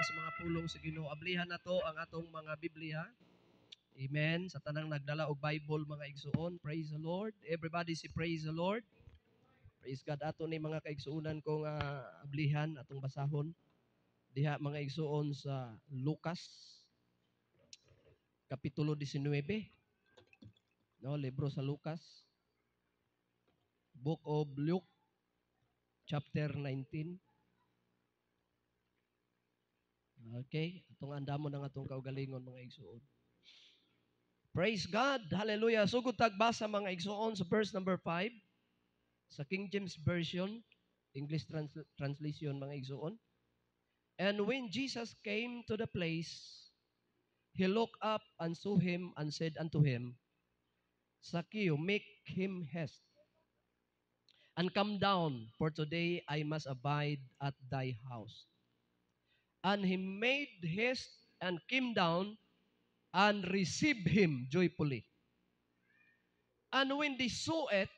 ta sa mga pulong sa Ginoo. Ablihan nato ang atong mga Biblia. Amen. Sa tanang nagdala og Bible, mga igsuon, praise the Lord. Everybody say, "Praise the Lord." Praise God. Ato ni, mga kaigsuonan ko, nga ablihan atong basahon diha, mga igsuon, sa Lucas kapitulo 19. No, libro sa Lucas. Book of Luke chapter 19. Okay, atong andamon ang atong kaugalingon, mga igsuon. Praise God. Hallelujah. Sugod tagbasa, mga igsuon, sa verse number 5 sa King James Version, English translation, mga igsuon. "And when Jesus came to the place, he looked up and saw him and said unto him, 'Zacchaeus, make him haste and come down, for today I must abide at thy house.' And he made haste and came down and received him joyfully. And when they saw it,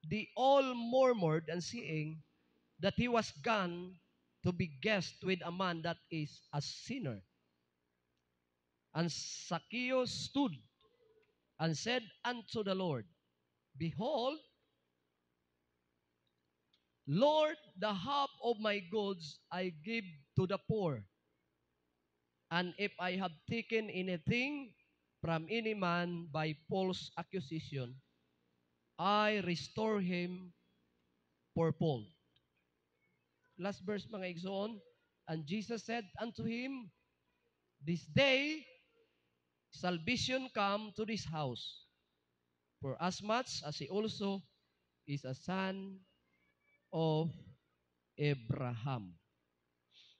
they all murmured and saying that he was gone to be guest with a man that is a sinner. And Zacchaeus stood and said unto the Lord, 'Behold, Lord, the half of my goods I give to the poor. And if I have taken anything from any man by false accusation, I restore him fourfold.'" Last verse, mga igsoon. "And Jesus said unto him, 'This day salvation come to this house, for as much as he also is a son of Abraham.'"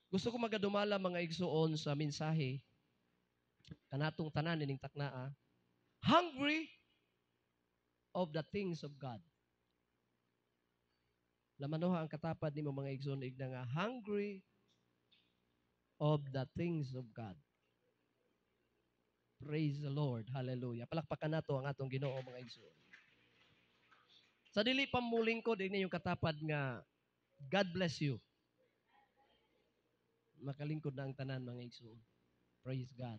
Gusto ko magadumala, mga igsoon, sa mensahe kanatong tanan ining taknaa, hungry of the things of God. Lamanuha ang katapad nimo, mga igsoon, igna nga hungry of the things of God. Praise the Lord. Hallelujah. Palakpakan nato ang atong Ginoo, mga igsoon. Sa dili pa mulingkod, igna yung katapad nga, "God bless you." Makalingkod na ang tanan, mga igsoon. Praise God.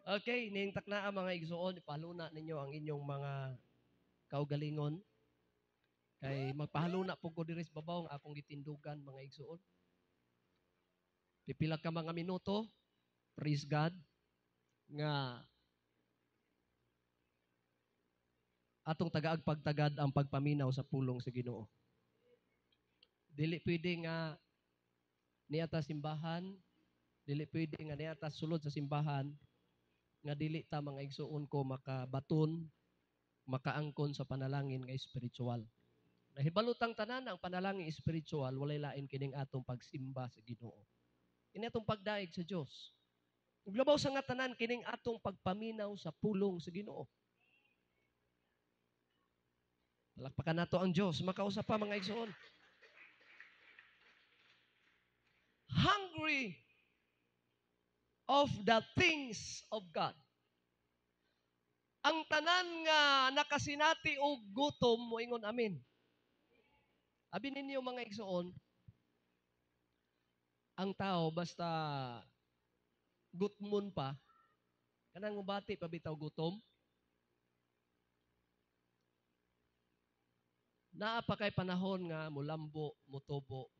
Okay, ning taknaa, mga igsoon, ipahaluna ninyo ang inyong mga kaugalingon. Kay magpahaluna po ko diri sa babaw ang akong gitindugan, mga igsoon. Pipila ka mga minuto, praise God, nga atong tagaag pagtagad ang pagpaminaw sa pulong sa Ginoo. Dili pwede nga niata simbahan, dili pwede nga niata sulod sa simbahan nga dili ta, mga igsuon ko, makabaton, makaangkon sa panalangin nga espiritual. Nahibalutang tanan ang panalangin espiritual, walay lain kining atong pagsimba sa Ginoo. Kini atong pagdaig sa Dios. Ug labaw sa nga tanan, kining atong pagpaminaw sa pulong sa Ginoo. Palakpakan nato ang Dios, makausap pa, mga igsoon. Hungry of the things of God. Ang tanan nga nakasinati og gutom, moingon amen. Abi ninyo, mga igsoon, ang tao basta gutmon pa, kanang mubati pa bitaw gutom, naa pa kay panahon nga mulambo, mutubo,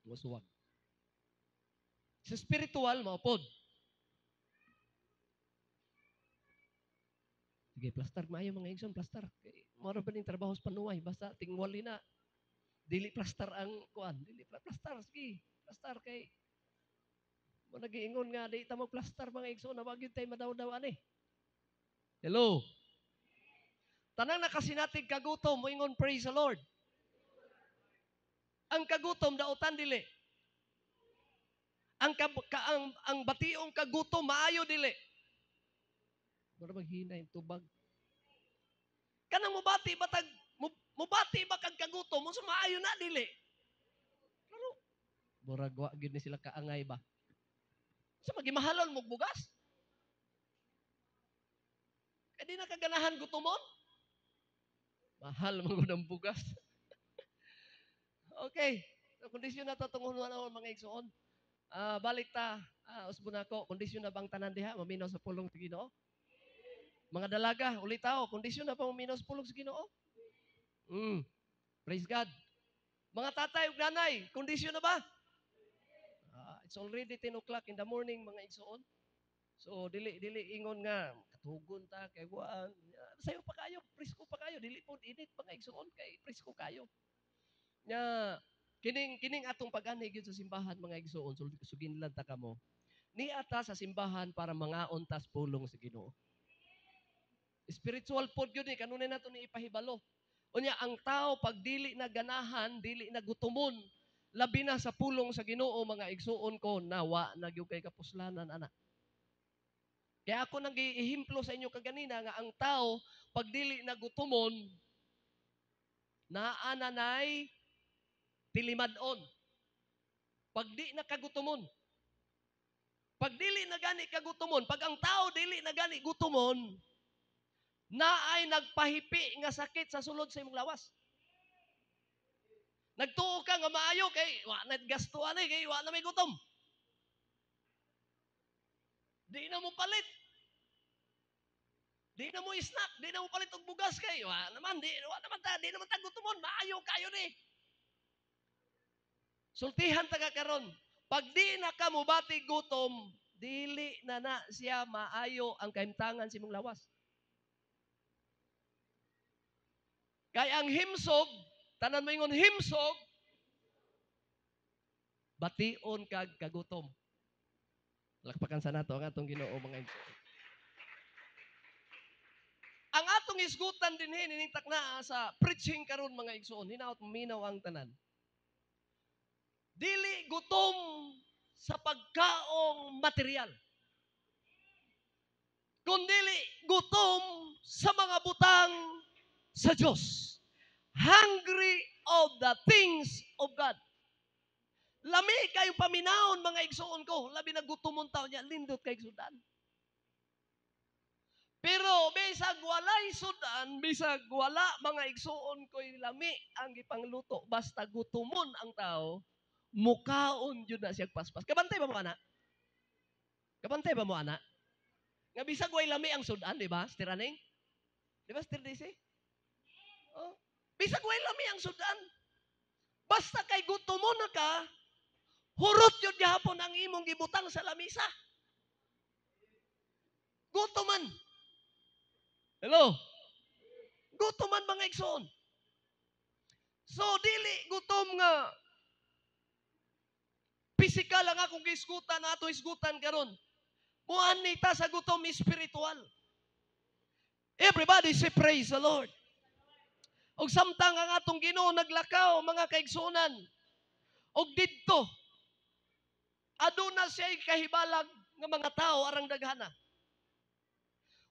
musuwag. Sa spiritual, maupod. Sige, plastar maayo, mga igsoon, plastar. Kay mao ba ning trabaho sa panuway, basta tingwali na. Dili plastar ang kuan, dili plastar, sige, plastar kay mo nagiingon nga di ta magplastar, mga igsoon, na wag gyud tay madaw-daw ani. Hello. Tanang nakasinatig kagutom, moingon praise the Lord. Ang kagutom dautan dili. Ang ang bationg kagutom maayo dili. Mura maghina yung tubag. Kanang mubati ba tag mubati ba kag kagutom, unsa maayo na dili? Klaro. Murag wa gyud ni sila kaangay ba. Sa magimahalon mo bugas? Kay di na kaganahan gutomon? Mahal man gud ang bugas. Okay. So, kondisyon na to tungod na mga igsoon. Balik ta, usbon nako, kondisyon na bang tanan diha maminaw sa pulong sa Ginoo? Mga dalaga, ulitaw, kondisyon na ba maminaw sa pulong sa Ginoo? Praise God. Mga tatay ug nanay, kondisyon na ba? It's already 10 o'clock in the morning, mga igsoon. So dili dili ingon nga katugon ta kay kuan. Sayo pa kayo, presko pa kayo, dili po init, mga igsoon, kay presko kayo. Nya kining kining atong pag-anhi gyud sa simbahan, mga igsoon, suginlan ta kamo. Niata sa simbahan para mangaon tas pulong sa Ginoo. Spiritual food gyud ni kanunay nato ni ipahibalo. Unya ang tao pag dili na ganahan, dili na gutomon, labi na sa pulong sa Ginoo, mga igsuon ko, nawa na gyud kay kapuslanan ana. Kaya ako nang giihimplo sa inyo kaganina nga ang tao pag dili na gutomon, naa na nay tilimad-on. Pag di na kagutomon. Pag dili na gani kagutomon, pag ang tao dili na gani gutomon, naay nagpahipi nga sakit sa sulod sa imong lawas. Nagtuo ka nga maayo kay wa na gasto ani kay wa na may gutom. Di na mo palit. Di na mo snack, di na mo palit og bugas kay wa naman di wa naman ta, di naman ta gutomon, maayo kayo ni. Sultihan ta ka karon. Pag di na ka mobati gutom, dili na na siya maayo ang kahimtangan sa imong lawas. Kay ang himsog, tanan mo ingon himsog, bation kag kagutom. Lakpakan sa nato ang atong Ginoo, mga igsoon. Ang atong isgutan dinhi nining takna sa preaching karon, mga igsoon, hinaot minaw ang tanan. Dili gutom sa pagkaong material, kundili gutom sa mga butang sa Diyos. Hungry of the things of God. Lami kayo paminawon, mga igsoon ko. Labi na gutomon tao niya, lindot kay sudan. Pero bisag walay sudan, bisag wala, mga igsoon ko'y lami ang gipangluto, basta gutomon ang tao, mukaon jud na siya paspas. Kabantay ba mo ana? Kabantay ba mo ana? Nga bisag way lami ang sudan, di ba? Stiraning? Di ba, Stir DC? Oh. Bisag way lami ang sudan. Basta kay gutomon na ka, hurot yun gihapon ang imong gibutang sa lamisa. Gutoman. Hello? Gutoman, mga igsoon. So, dili gutom nga physical ang akong gisgutan, ato isgutan karon. Muan ni ta sa gutom spiritual. Everybody say praise the Lord. Og samtang ang atong Ginoo naglakaw, mga kaigsuonan, og didto aduna siya kahibalag nga mga tao arang daghana.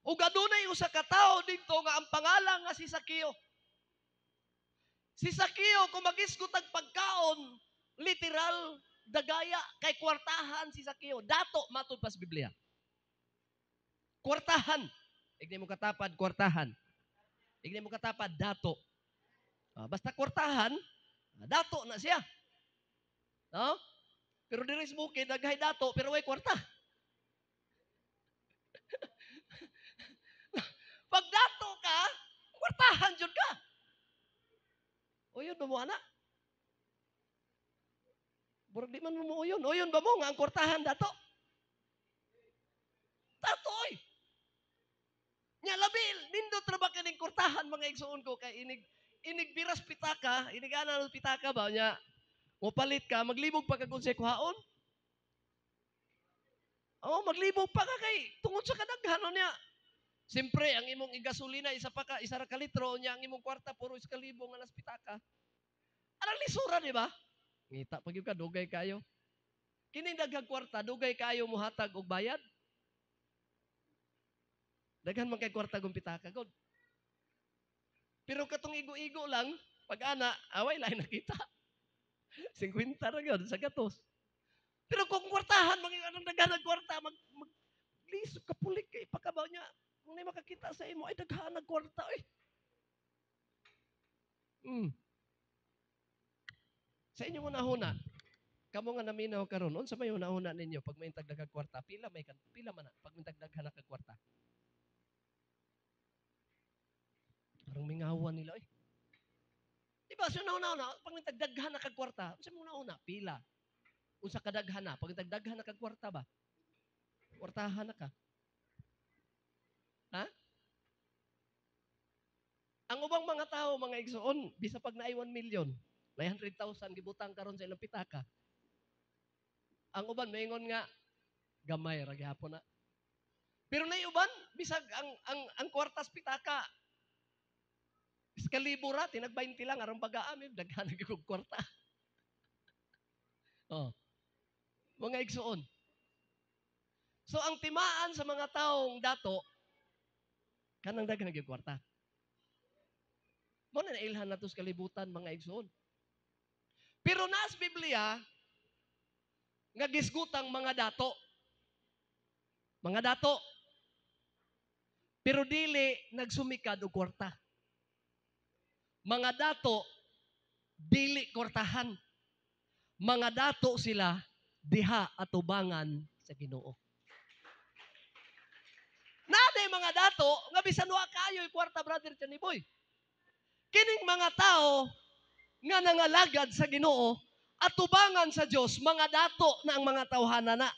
Ug adunay usa ka tawo didto nga ang pangalan nga si Sakeo. Si Sakeo, kung magisgot ang pagkaon, literal dagaya kay kwartahan si Sakeo. Dato matud pa sa Biblia. Kwartahan. Igni mo katapad kwartahan. Igni mo katapad dato. Basta kwartahan, dato na siya. No? Pero diri sa bukid daghay dato pero way kwarta. Pag dato ka, kwartahan jud ka. Uyon ba mo ana? Murag di man mo muuyon. Uyon ba mo nga ang kwartahan dato? Dato oy. Nya labi nindot ra ba kining kwartahan, mga igsuon ko, kay inig inig biras pitaka, inig ana pitaka ba nya mopalit ka, maglibog pa ka kung siya kuhaon. Oh, maglibog pa ka kay tungod sa kadaghanon niya. Siyempre, ang imong igasolina, isa pa ka, isa ra ka litro, niya ang imong kwarta, puro isa ka libo nga nas pitaka. Anong lisura, di ba? Ngita pag ka, dugay kayo. Kining daghang kwarta, dugay kayo muhatag og bayad. Daghan man kay kwarta kung pitaka, god. Pero katong igo-igo lang, pag ana, away lain nakita. 50 ra gyud sa gatos. Pero kung kwartahan, mga anong daghan ang kwarta, mag, mag lisod ka pulik kay pakabaw niya. Kung di makakita sa imo, ay daghan ang kwarta oy. Sa inyong una-una, kamo nga naminaw karon, unsa may una-una ninyo pag may tagdagag kwarta? Pila may pila man na pag may tagdaghan na kag kwarta? Parang mingawan nila oy. Di ba sa una-una pag may tagdaghan na kag kwarta, unsa may una-una? Pila. Unsa kadaghan na? Pag tagdaghan na kag kwarta ba? Kwartahan na ka. Ha? Ang ubang mga tao, mga igsoon, bisa pag naay 1 million, 900,000 gibutang karon sa ilang pitaka. Ang uban maingon nga gamay ra gihapon na. Pero nay uban bisag ang kwartas pitaka iskalibo ra, tinag 20 lang aron baga amin daghan gyud og kwarta. Oh. Mga igsoon. So ang timaan sa mga taong dato kanang daghan gyud kwarta. Mo na nailhan nato sa kalibutan, mga igsoon. Pero naas Biblia nga gisgutang mga dato. Mga dato. Pero dili nagsumikad og kwarta. Mga dato dili kwartahan. Mga dato sila diha atubangan sa Ginoo. Naday mga dato nga bisan wa kayo'y kwarta, Brother Johnny Boy. Kining mga tao nga nangalagad sa Ginoo atubangan sa Dios, mga dato na ang mga tawhana na.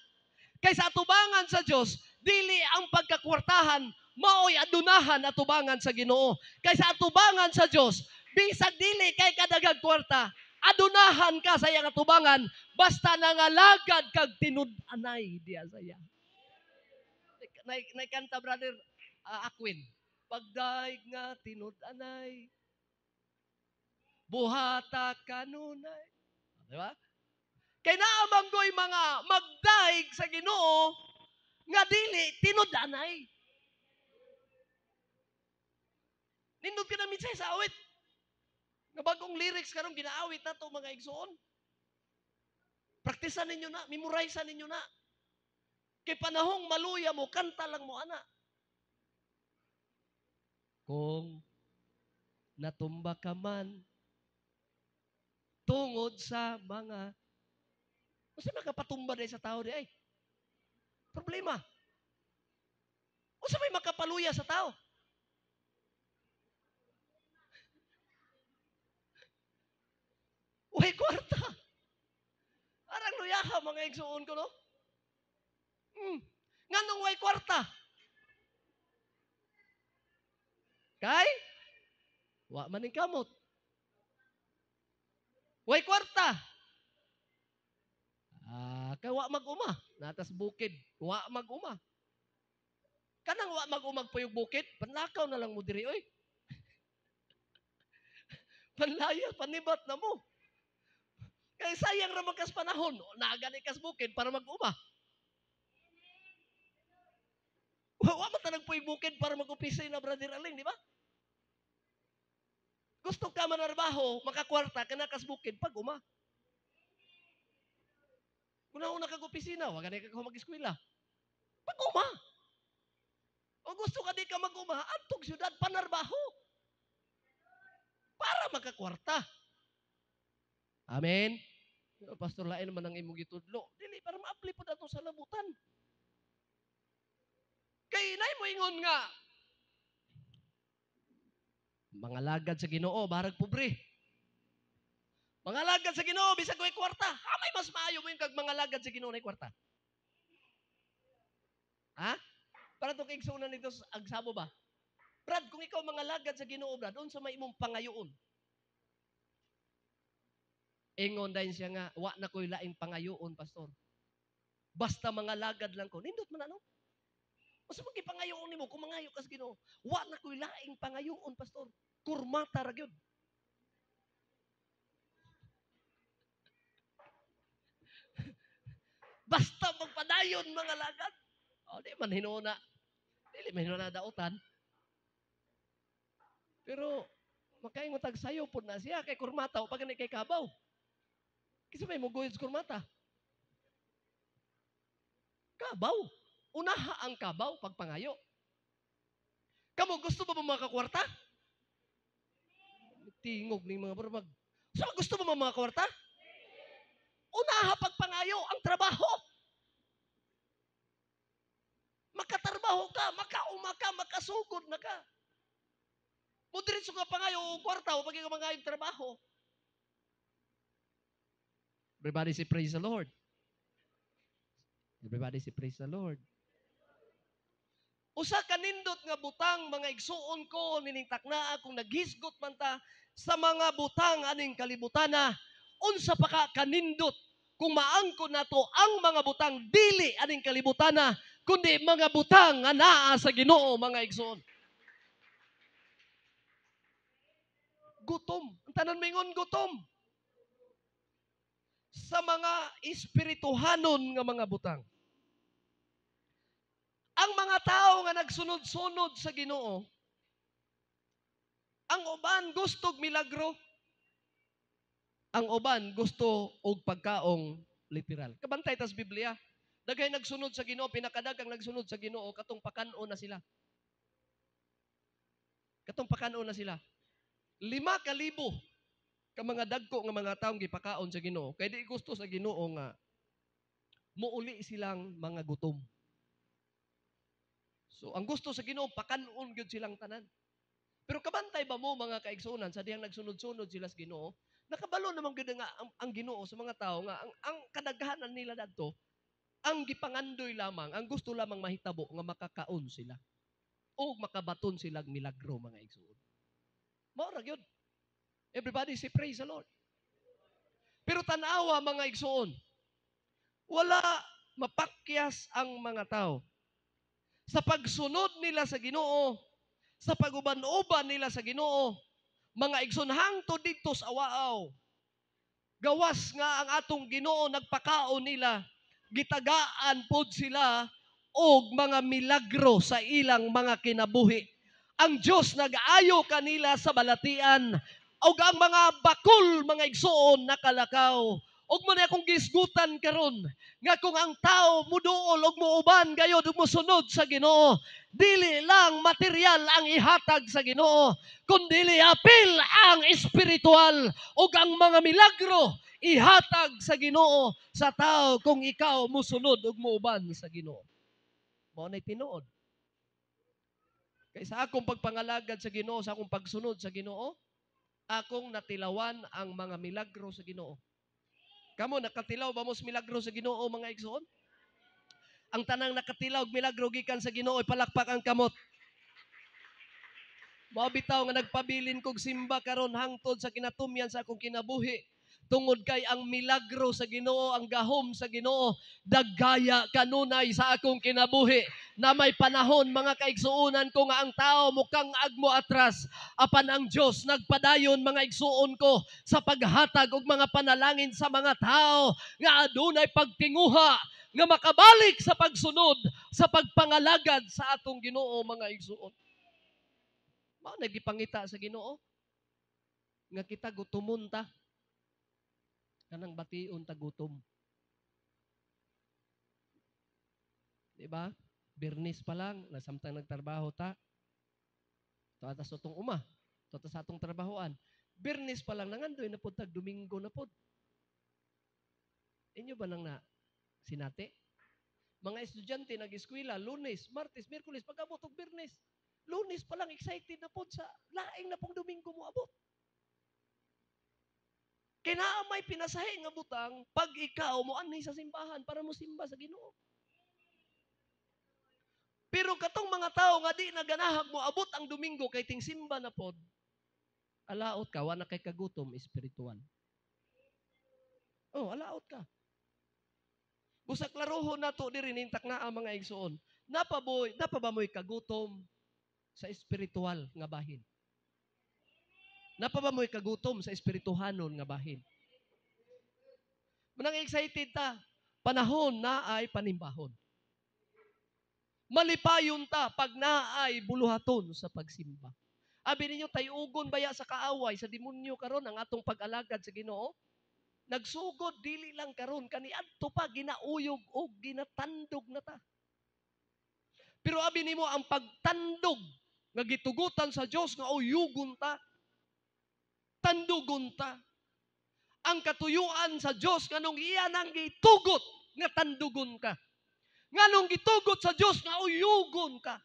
Kaysa atubangan sa Dios, dili ang pagkakwartahan maoy adunahan atubangan sa Ginoo. Kaysa atubangan sa Dios, bisag dili kay kadagag kwarta, adunahan ka sa iyang atubangan basta nangalagad kag tinud-anay diya sa iya. Nay kanta, Brother Aquin, pagdaig nga tinud-anay, buhata kanunay. Di ba? Kay naamanggoy mga magdaig sa Ginoo nga dili tinud-anay. Nindot ka na minsan sa awit. Nga bagong lyrics karong ginaawit na to, mga igsoon. Praktisan ninyo na, memorize ninyo na. Kay panahong maluya mo, kanta lang mo ana. Kung natumba ka man tungod sa mga, unsa makapatumba day sa tao di ay? Problema. Unsa may makapaluya sa tao? Uy, kwarta. Arang luyaha, mga igsuon ko, no? Nganong way kwarta? Kay? Wa man ning kamot. Way kwarta. Kay wa mag-uma. Natas bukid. Wa mag-uma. Kanang wa mag-umag puyog bukid, panlakaw na lang mo diri, oy. Panlaya, panibat na mo. Kay sayang ra man kas panahon, naagani kas bukid para mag-uma. Wa man ta nagpuyog bukid para mag-opisina na, Brother Aling, di ba? Gusto ka manarbaho, makakwarta, kana kas bukid, pag uma. Kung nauna kag opisina, wa gani ka mag-eskwela. Pag uma. O gusto ka di ka mag-uma, adtog syudad, panarbaho. Para makakwarta. Amen? Pero, Pastor, lain naman ang imong gitudlo. Dili, para ma-apply po nato sa labutan. Kay inay mo ingon nga, mga lagad sa Ginoo, barag pobre. Mga lagad sa Ginoo, bisag way kwarta. Hamay mas maayo mo yung kag mga lagad sa Ginoo na kwarta. Ha? Para to kay igsuonan nito agsabo ba? Brad, kung ikaw mga lagad sa Ginoo, Brad, unsa may imong pangayoon? Ingon dayon siya nga, wa na ko'y laing pangayoon, Pastor. Basta mga lagad lang ko. Nindot man ano? Unsa man gipangayoon nimo kung mangayo ka sa Ginoo? Wa na ko'y laing pangayoon, Pastor. Kurmata ra gyud. Basta magpadayon mga lagad. O, di man hinuuna. Dili man hinuuna dautan. Pero makaingon tag sayo pud na siya kay kurmata o pag kay kabaw. Kasi may muguyod sa kurmata. Kabaw. Unaha ang kabaw pagpangayo. Kamo gusto ba makakwarta? Tingog ni mga barbag. So gusto ba makakwarta? Unaha pagpangayo ang trabaho. Makatrabaho ka, makauma ka, makasugod na ka. Mudiretso ka pangayo og kwarta o pag mangayo trabaho. Everybody say, "Praise the Lord." Everybody say, "Praise the Lord." Usa ka nindot nga butang, mga igsuon ko, nining taknaa, kung naghisgot man ta sa mga butang aning kalibutana, unsa pa ka kanindot kung maangkon nato ang mga butang dili aning kalibutana kundi mga butang nga naa sa Ginoo, mga igsuon. Gutom. Ang tanan mingon, "Gutom." Sa mga espirituhanon nga mga butang. Ang mga tao nga nagsunod-sunod sa Ginoo, ang uban gusto og milagro, ang uban gusto og pagkaong literal. Kabantay tas Biblia. Daghay nagsunod sa Ginoo, pinakadaghang nagsunod sa Ginoo katong pakan-on na sila. Katong pakan-on na sila. 5,000 ka mga dagko nga mga taong gipakaon sa Ginoo. Kay di gusto sa Ginoo nga muuli silang mga gutom. So ang gusto sa Ginoo, pakan-on gyud silang tanan. Pero kabantay ba mo, mga kaigsuonan, sa dihang nagsunod-sunod sila sa Ginoo, nakabalo naman gyud nga ang Ginoo sa mga tao nga ang kadaghanan nila dadto ang gipangandoy lamang, ang gusto lamang mahitabo nga makakaon sila o makabaton silang milagro, mga igsuon. Mao ra gyud. Everybody say, "Praise the Lord." Pero tan-awa, mga igsuon, wala mapakyas ang mga tao. Sa pagsunod nila sa Ginoo, sa paguban-uban nila sa Ginoo, mga igsoon, hangtod didto sa Awaaw, gawas nga ang atong Ginoo nagpakaon nila, gitagaan pod sila og mga milagro sa ilang mga kinabuhi. Ang Dios nag-ayo kanila sa balatian og ang mga bakul, mga igsoon, nakalakaw. Og mo na akong gisgutan karon nga kung ang tao muduol og muuban gayod ug mosunod sa Ginoo, dili lang material ang ihatag sa Ginoo, kundili apil ang espiritual ug ang mga milagro ihatag sa Ginoo sa tao kung ikaw mosunod ug muuban sa Ginoo. Mao nay tinuod. Kay sa akong pagpangalagad sa Ginoo, sa akong pagsunod sa Ginoo, akong natilawan ang mga milagro sa Ginoo. Kamo, nakatilaw ba mo sa milagro sa Ginoo, mga igsoon? Ang tanang nakatilaw og milagro gikan sa Ginoo, palakpak ang kamot. Mao bitaw nga nagpabilin kog simba karon hangtod sa kinatumyan sa akong kinabuhi. Tungod kay ang milagro sa Ginoo, ang gahom sa Ginoo, daggaya kanunay sa akong kinabuhi. Na may panahon, mga kaigsuonan ko, nga ang tao mukang agmo atras, apan ang Dios nagpadayon, mga igsuon ko, sa paghatag og mga panalangin sa mga tao nga adunay pagtinguha nga makabalik sa pagsunod sa pagpangalagad sa atong Ginoo, mga igsuon. Mao na gipangita sa Ginoo nga kita gutomon ta. Kanang bation ta gutom. Diba? Birnis pa lang, nasamtang nagtrabaho ta. Tuwa sa atong uma, tuwa sa atong trabahoan. Birnis pa lang, nangandoy na pod tag Domingo na pod. Inyo ba nang na sinate? Mga estudyante nag-eskwela, Lunes, Martes, Miyerkules, pag-abot og Birnis. Lunes pa lang, excited na pod sa laing na pong Domingo mo abot. Kinaa may pinasahi nga butang pag ikaw mo anhi sa simbahan para mo simba sa Ginoo. Pero katong mga tao nga di naganahag mo abot ang Domingo kay ting simba na pod, alaot ka, wa na kay kagutom espiritual. Oh, alaot ka. Busa klarohon nato diri nintak na ang mga igsuon. Napa ba mo'y kagutom sa espiritual nga bahin? Napa ba mo'y kagutom sa espirituhanon nga bahin? Manang excited ta, panahon na ay panimbahon. Malipayon ta pag naay buluhaton sa pagsimba. Abi ninyo, tayugon baya sa kaaway, sa demonyo karon ang atong pag-alagad sa Ginoo? Nagsugod dili lang karon, kaniadto pa ginauyog og ginatandog na ta. Pero abi nimo ang pagtandog nga gitugutan sa Dios nga uyugon ta, tandugon ta. Ang katuyuan sa Dios nganong iya nang gitugot nga tandugon ka. Nganong gitugot sa Dios nga uyugon ka.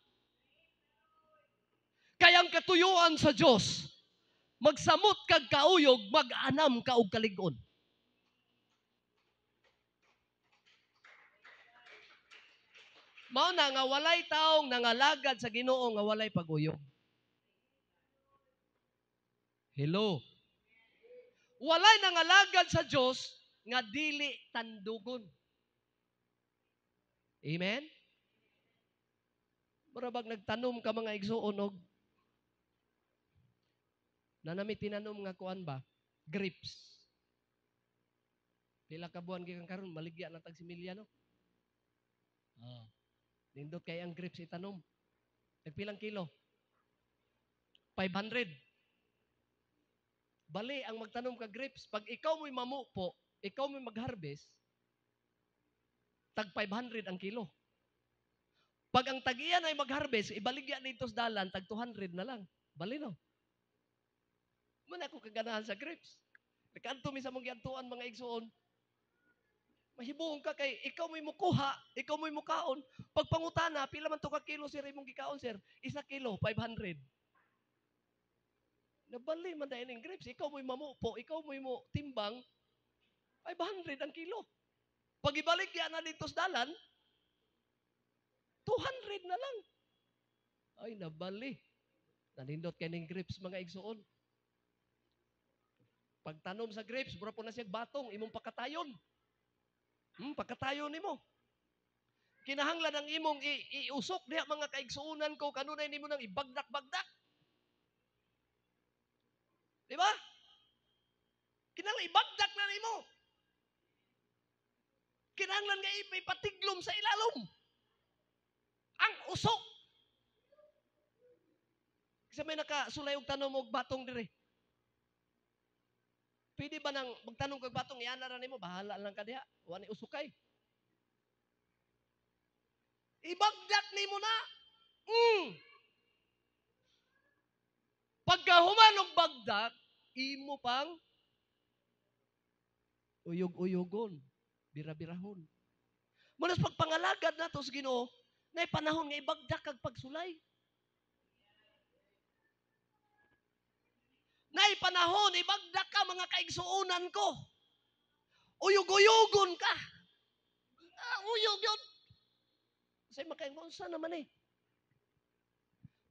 Kaya ang katuyuan sa Dios, magsamot kag kauyog, mag-anam ka og kalig-on. Mao na nga walay taong nangalagad sa Ginoo nga walay pag-uyog. Hello. Walay nangalagad sa Dios nga dili tandugon. Amen? Mura bag nagtanom ka mga igsuon og nanami tinanom nga kuan ba? Grapes. Pila ka buwan gikan karon maligya na tag similya, no? Ah. Nindot kay ang grapes itanom. Nagpilang kilo? 500. Bali ang magtanom ka grapes, pag ikaw mo'y mamupo, ikaw mo'y magharvest, tag 500 ang kilo. Pag ang tag-iyan ay magharvest, ibaligya dito sa dalan, tag 200 na lang. Bali no? Muna ako kaganahan sa grapes. Nagkanto mi sa mong giadtuan mga igsuon. Mahibuong ka kay ikaw mo'y mukuha, ikaw mo'y mukaon. Pag pangutana, pila man to ka kilo sir imong gikaon sir? 1 kilo, 500. Nabali man dahil ng grapes. Ikaw mo'y mamupo, ikaw mo'y mo timbang, 500 ang kilo. Pag ibalik yan na dito sa dalan, 200 na lang. Ay, nabali. Nanindot kay ning grapes mga igsuon. Pagtanom sa grapes, mura po na siya batong, imong pakatayon. Pagkatayo nimo. Kinahanglan ang imong iusok diha mga kaigsuonan ko, kanunay nimo nang ibagdak-bagdak. Di ba? Kinahanglan ibagdak na nimo. Kinahanglan nga ipatiglom sa ilalom. Ang usok. Kasi may nakasulay og tanom og batong dire. Pwede ba nang magtanong kag batong, iana ra nimo, bahala lang ka diha. Wa ni usukay. Ibagdak nimo na. Pagkahuman og bagdak, imo pang uyog-uyogon, bira-birahon. Munas pagpangalagad nato sa Ginoo, nay panahon nga ibagdak kag pagsulay. Nay panahon ibagdak ka mga kaigsuonan ko. Uyog-uyogon ka. Ah, uyog yun. Say makaingon sa naman eh.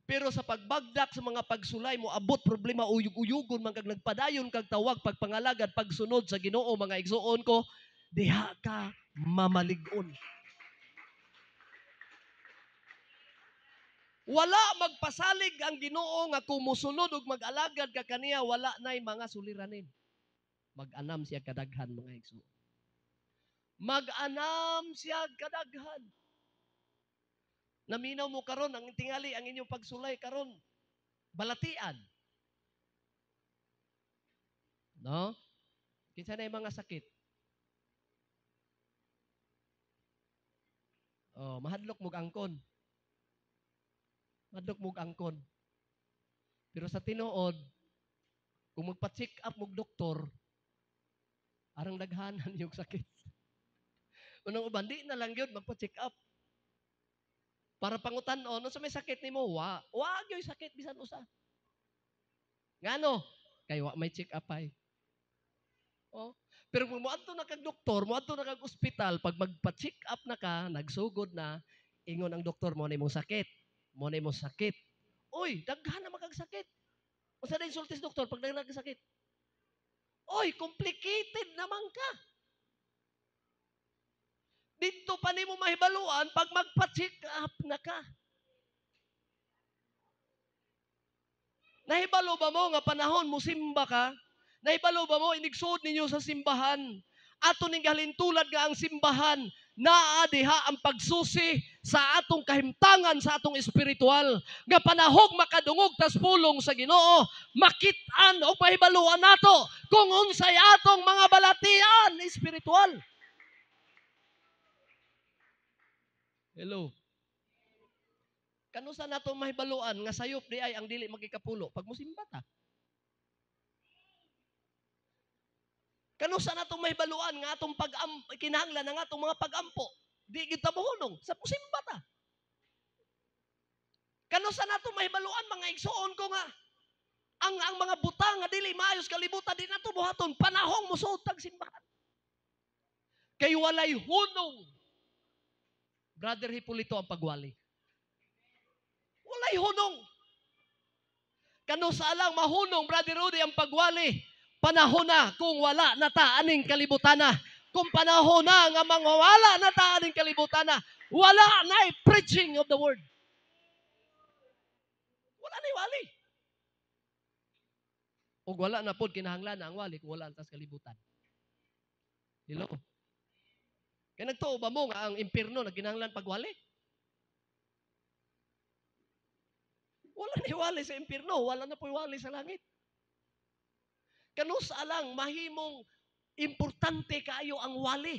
Pero sa pagbagdak sa mga pagsulay mo, abot problema uyog-uyugon man kag nagpadayon kag tawag pagpangalagad pagsunod sa Ginoo mga igsuon ko, diha ka mamalig-on. Wala magpasalig ang Ginoo nga kung mosunod og mag-alagad ka kaniya, wala nay mga suliranin. Mag-anam siya kadaghan mga igsuon. Mag-anam siya kadaghan. Naminaw mo karon ang tingali ang inyong pagsulay karon balatian. No? Kinsa na yung mga sakit? Oh, mahadlok mog angkon. Mahadlok mog angkon. Pero sa tinuod, kung magpa-check up mog doktor, arang daghanan yung sakit. Unang uban, di na lang yun magpa-check up. Para pangutan-on, unsa may sakit nimo? Wa. Wa gyud sakit bisan usa. Ngano? Kay wa may check up ay. Oh. Pero kung moadto na kag doktor, moadto na kag ospital, pag magpa-check up na ka, nagsugod na, ingon ang doktor, mo na imong sakit. Mo na imong sakit. Uy, daghan na makag sakit. Unsa na insultis doktor pag daghan kag sakit? Uy, complicated naman ka. Dito pa nimo mahibaluan pag magpa-check up na ka. Nahibalo ba mo nga panahon mo simba ka? Nahibalo ba mo inigsuod ninyo sa simbahan? Ato ning gahalintulad nga ang simbahan naa diha ang pagsusi sa atong kahimtangan sa atong espiritual. Nga panahog makadungog tas pulong sa Ginoo, makit-an og mahibaluan nato kung unsay atong mga balatian espiritual. Hello. Kanusa nato mahibaluan nga sayop di ay ang dili magikapulo pag musimba ta. Kanusa natong mahibaluan nga atong pag kinahanglan ang atong mga pagampo? Di gyud ta mohunong sa musimba ta. Kanusa natong mahibaluan, mga igsuon ko, nga ang mga butang nga dili maayos kalibutan di nato buhaton panahong mosuod tag simbahan? Kay walay hunong. Brother Hipolito, ang pagwali. Walay hunong. Kanusa lang mahunong, Brother Rudy, ang pagwali? Panahon na kung wala na ta aning kalibutan na. Kung panahon na nga mangwala na ta aning kalibutan na, wala na preaching of the word. Wala na wali. Ug wala na pod kinahanglan na ang wali kung wala tas kalibutan. Hello? Kaya nagtuo ba mo nga ang impierno nagkinahanglan pagwali? Wala na wali sa impierno, wala na po wali sa langit. Kanusa lang mahimong importante kaayo ang wali?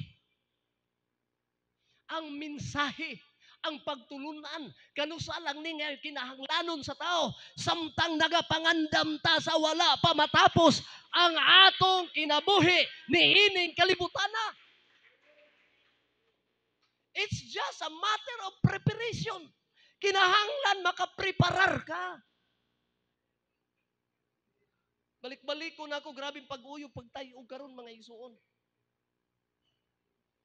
Ang mensahe, ang pagtulunan, kanusa lang ni nga kinahanglanon sa tao samtang nagapangandam ta sa wala pa matapos ang atong kinabuhi niining kalibutan na. It's just a matter of preparation. Kinahanglan makapreparar ka. Balik-balik ko na ako, grabing pag-uyog, pagtayog karon, mga igsuon.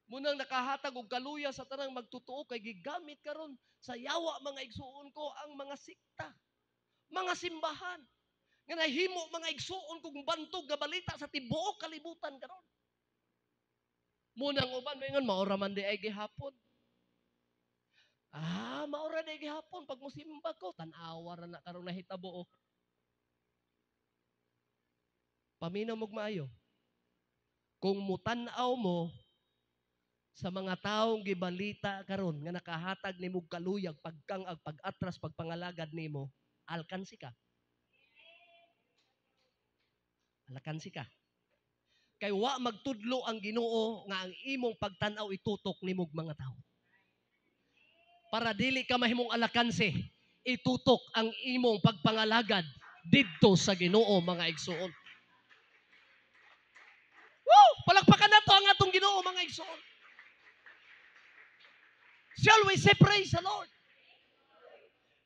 Munang nakahatag og kaluya sa tanang magtutuo kay gigamit karon sa yawa, mga igsuon ko, ang mga sikta, mga simbahan nga nahimo, mga igsuon, kung bantog nga balita sa tibuok kalibutan karon. Munang uban moingon, maura man di ay gihapon. Ah, maura di ay gihapon pag musimba ko, tan-awa ra na karon nahitabo. Oh. Paminaw mo'g maayo. Kung mutan-aw mo sa mga taong gibalita karon nga nakahatag nimo kaluyag pagkang-ag, pag-atras, pagpangalagad nimo, alkansi ka. Alkansi ka. Kay wa magtudlo ang Ginoo nga ang imong pagtan-aw itutok nimog mga tao. Para dili ka mahimong alakansi, itutok ang imong pagpangalagad didto sa Ginoo, mga igsuon. Woo! Palakpakan nato ang atong Ginoo, mga igsuon. Shall we say praise the Lord?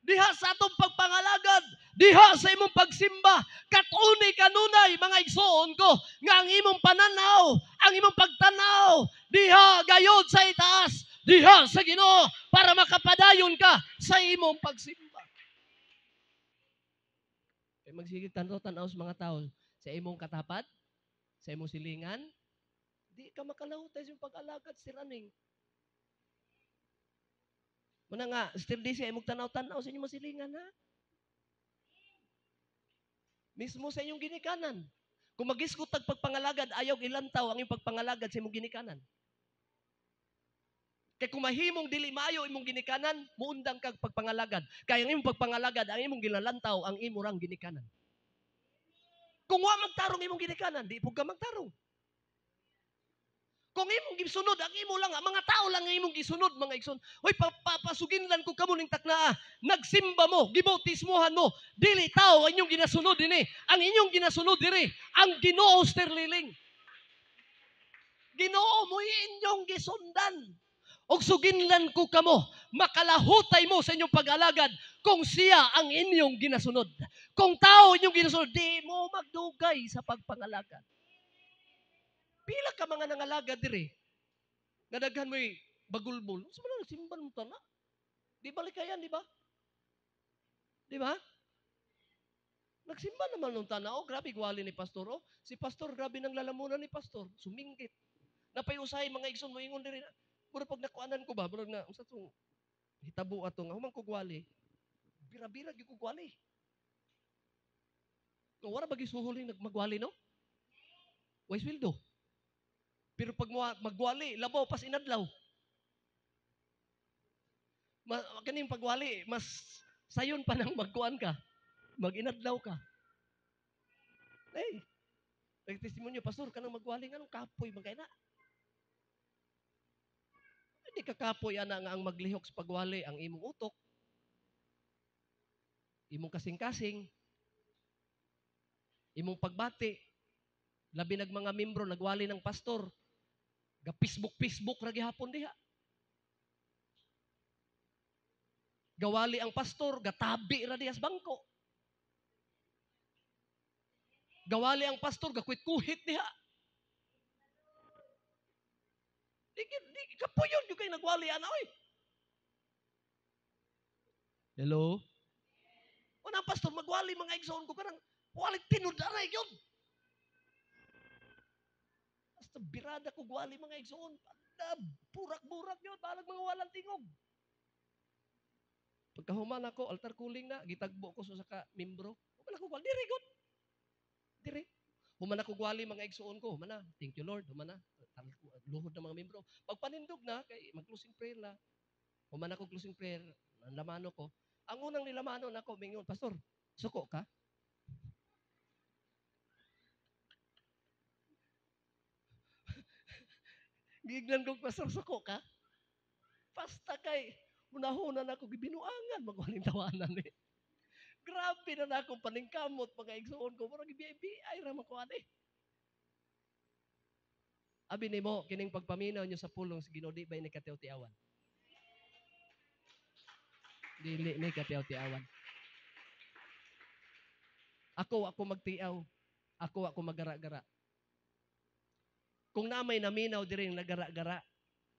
Diha sa atong pagpangalagad, diha sa imong pagsimba, katuni kanunay, mga igsuon ko, nga ang imong pananaw, ang imong pagtanaw, diha gayod sa itaas, diha sa Ginoo, para makapadayon ka sa imong pagsimba. Kay magsigig tanaw-tanaw sa mga tao sa imong katapat, sa imong silingan, di ka makalahutay sa imong pag-alagad si Raning. Muna nga, still di siya imong tanaw-tanaw sa inyong silingan, ha? Mismo sa inyong ginikanan. Kung magisgot tag pagpangalagad, ayaw ilantaw ang imong pagpangalagad sa imong ginikanan. Kay kung mahimong dili maayo imong ginikanan, muundang kag pagpangalagad. Kay ang imong pagpangalagad, ang imong gilalantaw, ang imo rang ginikanan. Kung wa magtarong imong ginikanan, di pud ka magtarong. Kung imong gisunod, ang imo lang, ang mga tao lang ang imong gisunod, mga igsoon. Hoy, papasuginlan ko kamo ning taknaa. Nagsimba mo, gibautismuhan mo, dili tao ang inyong ginasunod dinhi. Ang inyong ginasunod diri, ang Ginoo sterliling. Ginoo mo inyong gisundan. Og suginlan ko kamo, makalahutay mo sa inyong pag-alagad kung siya ang inyong ginasunod. Kung tao inyong ginasunod, di mo magdugay sa pagpangalagad. Pila ka mga nangalagad diri nga daghan mo'y bagulbol. Unsa man ang nagsimba mo tana? Di balikayan, di ba? Di ba? Nagsimba naman nung tana. Oh, grabe gwali ni pastor. Oh, si pastor, grabe nang lalamunan ni pastor. Suminggit. Napayusay mga igsoon mo ingon diri na. Mura pag nakuanan ko ba, murag na unsa tong hitabo ato nga human ko gwali. Bira-bira gyud ko gwali. Kung wala ba gisuhol ning nagmagwali, no? Way sweldo. Pero pag magwali, labaw pas inadlaw. Kaning pagwali, mas sayon pa nang magkuan ka. Mag-inadlaw ka. Hey, nagtestimonyo, pastor, kanang magwali, nganong kapoy man kay na? Hindi ka kapoy, ana, nga ang maglihok sa pagwali, ang imong utok, imong kasing-kasing, imong pagbati. Labi nag mga membro nagwali ng pastor. Ga Facebook Facebook ra gihapon diha. Gawali ang pastor, gatabi ra diha sa bangko. Gawali ang pastor, gakuit-kuhit diha. Di, di kapuyon yung kay nagwali ana oy. Hello? Una ang pastor magwali mga igsoon ko kanang wali tinud anay gyud. Basta birada ko gwali mga igsoon. Burak-burak yun, balag mga walang tingog. Pagkahuman ako, altar cooling na, gitagbo ko sa ka membro. Wala ko gwali, diri gud. Diri. Human ako gwali mga igsoon ko, human na. Thank you Lord, human na. Luhod ng mga membro. Pagpanindog na, kay mag-closing prayer na. Human ako closing prayer, lamano ko. Ang unang nilamano nako mingon, "Pastor, suko ka?" Gignan ko, "Pastor, suko ka?" Basta kay unahunan ako, gibinuangan, magwaling tawanan eh. Grabe na na akong paningkamot, mga igsoon ko. Murag bi-ay ra man ko ani. Abi nimo kining pagpaminaw nyo sa pulong sa Ginoo, di ba ni katiaw-tiawan? Dili ni katiaw-tiawan. Ako, ako magtiaw. Ako, ako magara-gara. Kung na may naminaw diri nagara-gara,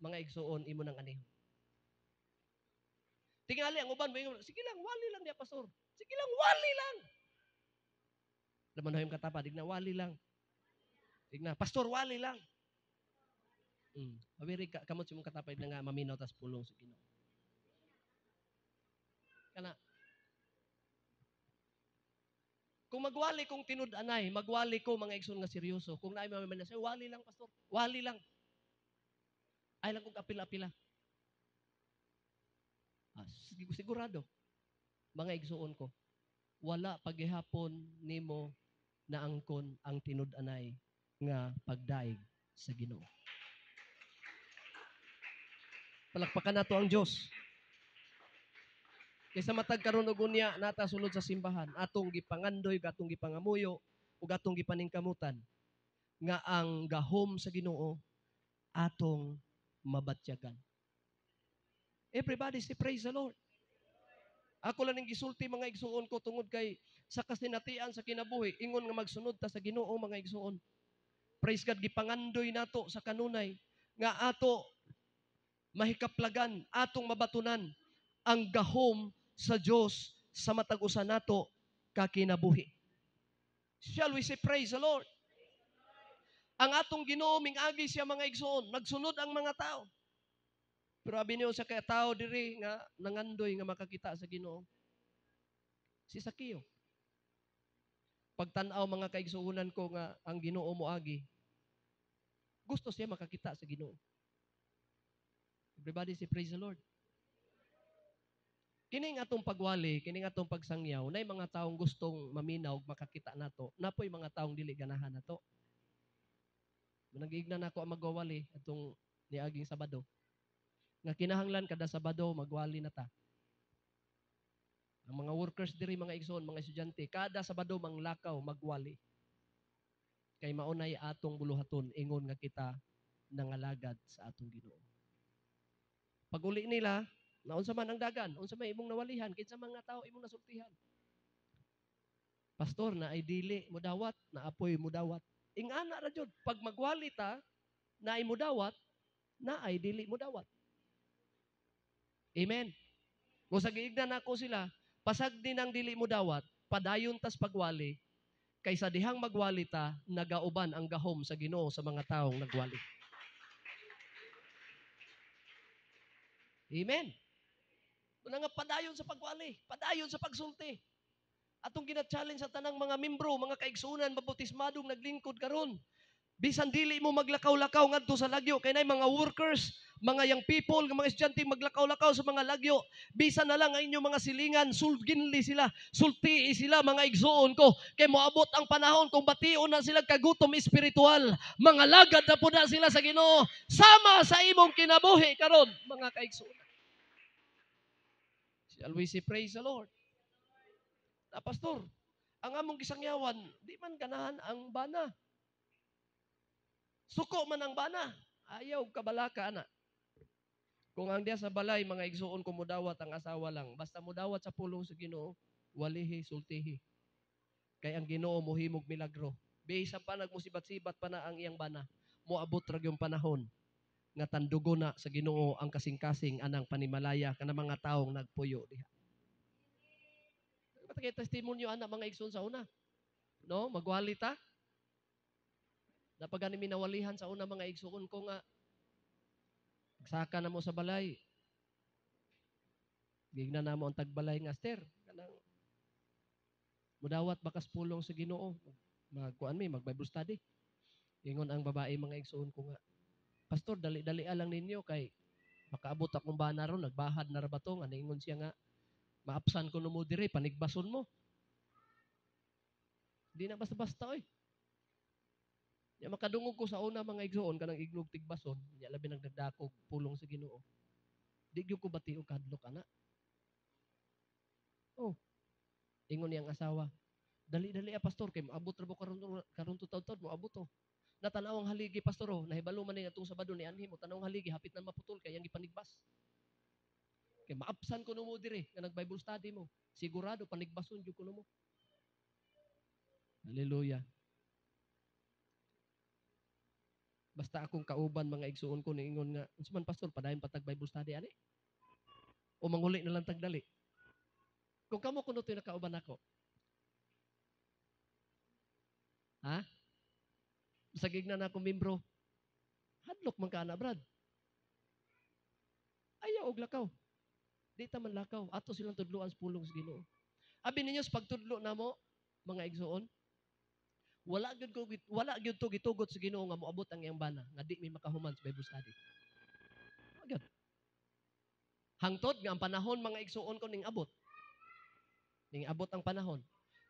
mga igsoon, imo nang aniho. Tingali ang uban, moingon, "Sige lang, wali lang niya, pastor. Sige lang, wali lang." Laman na yung katapa, digna, "Wali lang." Digna, "Pastor, wali lang." Awiri ka, kamot si mong katapa, digna nga maminaw tas pulong sa Ginoo. Kana. Kung magwali kong tinud-anay, magwali ko mga igsoon nga seryoso. Kung naay mamimina, say, "Wali lang, pastor. Wali lang." Ay lang kong apila-apila. Sigurado, mga igsoon ko, wala paghihapon nimo naangkon ang tinud-anay nga pagdaig sa Ginoo. Palakpakan nato ang Dios. Kaysa matag karon og unya nata sulod sa simbahan, atong gipangandoy, atong gipangamuyo ug atong gipaningkamutan nga ang gahom sa Ginoo atong mabatyagan. Everybody say praise the Lord. Ako lang ning gisulti mga igsuon ko tungod kay sa kasinatian sa kinabuhi ingon nga magsunod ta sa Ginoo mga igsuon. Praise God, gipangandoy nato sa kanunay nga ato mahikaplagan, atong mabatunan ang gahom sa Dios sa matag usa nato kakinabuhi. Shall we say praise the Lord? Ang atong Ginoo mingagi siya mga igsuon, nagsunod ang mga tao. Pero abi niyo sa kaya tao diri nga nangandoy nga makakita sa Ginoo. Si Sakeo. Pagtan-aw mga kaigsuonan ko nga ang Ginoo moagi, gusto siya makakita sa Ginoo. Everybody say praise the Lord. Kining atong pagwali, kining atong pagsangyaw, nay mga taong gustong maminaw makakita nato, napoy mga taong dili ganahan nato. Nag-iigna nako ang magwawali atong niaging Sabado. Nga kinahanglan kada Sabado magwali na ta. Ang mga workers diri mga igsoon, mga estudyante, kada Sabado manglakaw magwali. Kay maunay atong buluhaton ingon nga kita nangalagad sa atong Ginoo. Pag-uli nila, naunsa man ang dagan, unsa may imong nawalihan, kinsa mga tao imong nasultihan. Pastor, na ay dili mo dawat, na apoy mo dawat. Ingana ra jud, pag magwali ta, na ay mo dawat, na ay dili mo dawat. Amen. Kung sa giignan nako sila, pasag din ang dili mo dawat, padayon tas pagwali, kaysa dihang magwali ta, nagauban ang gahom sa Ginoo sa mga taong nagwali. Amen. Una nga padayon sa pagwali, padayon sa pagsulti. Atong gina-challenge sa tanang mga membro, mga kaigsunan, mabautismadong naglingkod karon. Bisan dili mo maglakaw-lakaw ngadto sa lagyo kay nay mga workers, mga young people, mga estudyante maglakaw-lakaw sa mga lagyo. Bisan na lang ang inyong mga silingan, sulginli sila, sultii sila mga igsuon ko. Kay moabot ang panahon kung bation na sila kagutom espiritual, mga lagad na pud na sila sa Ginoo sama sa imong kinabuhi karon mga kaigsuonan. Shall we say praise the Lord? Na pastor, ang among gisangyawan, di man ganahan ang bana. Suko man ang bana. Ayaw kabalaka ana. Kung ang diya sa balay mga igsuon ko mudawat ang asawa lang, basta mudawat sa pulong sa Ginoo, walihi sultihi. Kay ang Ginoo mohimog milagro. Bisan pa nagmusibat-sibat pa na ang iyang bana, moabot ra gyud panahon nga tandugo na sa Ginoo ang kasing-kasing anang panimalaya kana mga taong nagpuyo diha. Basta kay testimonyo ana mga igsoon sa una. No, magwali ta. Napagani minawalihan sa una mga igsoon ko nga saka na mo sa balay. Gigna na mo ang tagbalay nga ster. Kanang mudawat bakas pulong sa Ginoo. Magkuan mi, mag Bible study. Ingon ang babae mga igsoon ko nga, "Pastor, dali-dali lang ninyo kay makaabot akong bana ron, nagbahad na ra ba to?" Nga ningon siya nga, "Maapsan ko no mo dire, panigbason mo." Di na basta-basta oy. Ya makadungog ko sa una mga igsoon kanang ignog tigbason, nya labi nagdagdakog pulong sa Ginoo. Di gyud ko bati og kadlok ana. Oh. Ingon niyang asawa, "Dali-dali pastor kay moabot ra bo karon to taud-taud moabot to. Natanaw ang haligi pastor oh, nahibalo man ni atong Sabado ni anhi mo tanaw ang haligi hapit na maputol kay yang gipanigbas. Kay maapsan ko mo dire nga nag Bible study mo. Sigurado panigbason jud ko mo." Hallelujah. Basta akong kauban mga igsuon ko niingon nga, "Unsa man pastor, padayon patag Bible study ani? O manguli na lang tagdali." Kung kamo kuno to'y nakauban ako. Ha? Sa gigna na akong membro, hadlok man ka na, Brad. Ayaw og lakaw. Di ta man lakaw. Ato silang tudloan sa pulong sa Ginoo. Abi ninyo sa pagtudlo namo, mga igsuon, wala gyud to gitugot sa Ginoo nga moabot ang iyang bana nga di mi makahuman sa Bible study. Wa gyud. Hangtod nga ang panahon mga igsuon ko ning abot. Ning abot ang panahon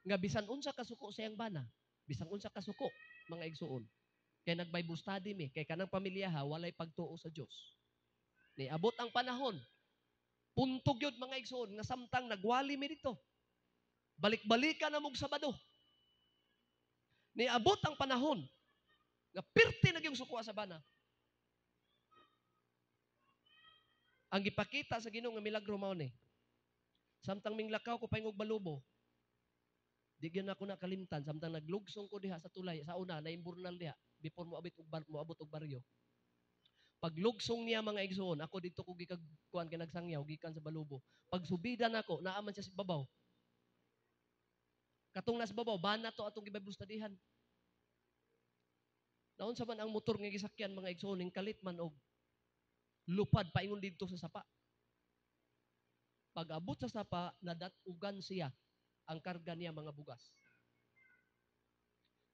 nga bisan unsa kasuko sa iyang bana, bisan unsa kasuko mga igsuon. Kay nag Bible study mi, kay kanang pamilya ha, walay pagtuo sa Dios. Ni abot ang panahon. Puntog gyud mga igsuon nga samtang nagwali mi dito. Balik-balikan na mog Sabado. Niabot ang panahon nga pirti na gyung suko sa bana. Ang gipakita sa Ginoo nga milagro mao ni. Samtang minglakaw ko paingog Balubo, di gyud ako nakalimtan samtang naglugsong ko diha sa tulay sa una na imburnal diha before moabot og baryo. Paglugsong niya mga igsoon, ako dito ko gikag kuan kay nagsangyaw gikan sa Balubo. Pagsubida nako, naa man siya sa babaw. Katong nas babaw, bana to atong gi-Bible studyhan. Naunsa man ang motor nga gisakyan mga igsoon, ning kalit man og lupad paingon didto sa sapa. Pag-abot sa sapa, nadat-ugan siya ang karga niya mga bugas.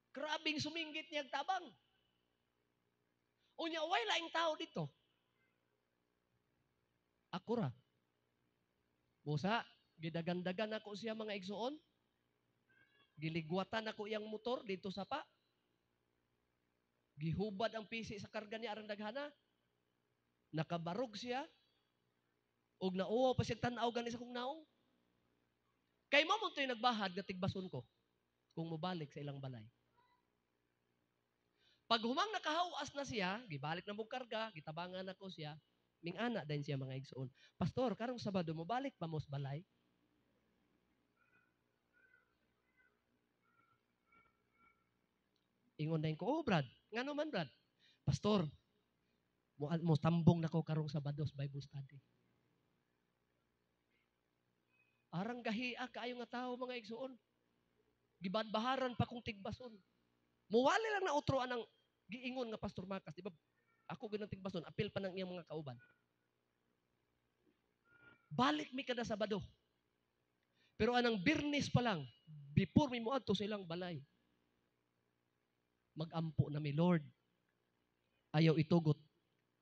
Grabing suminggit niya ang tabang. Unya, way laing tao dito. Ako ra. Busa, gidagandagan ako siya mga igsoon. Giligwatan ako iyang motor dito sa pa. Gihubad ang pisi sa karga niya arang daghana. Nakabarog siya. Og nauwaw pa siya tan-aw gani sa kong naong. Kay mo mo to'y nagbahad nga tigbason ko kung mobalik sa ilang balay. Pag humang nakahawas na siya, gibalik na mong karga, gitabangan ako siya, mingana din siya mga igsoon. "Pastor, karong Sabado mobalik pa mo sa balay?" Ingon din ko, "Oh Brad, ngano man Brad?" "Pastor, mo tambong nako karong Sabado sa Bible study." Arang gahia kaayo nga tawo mga igsoon. Gibadbaharan pa kong tigbason. Muwali lang na utro anang giingon nga Pastor Macas, di ba? Ako gyud ang tigbason, apil pa ng iyang mga kauban. Balik mi kada Sabado. Pero anang Biyernes pa lang, before mi moadto sa ilang balay, magampo na mi, "Lord, ayaw itugot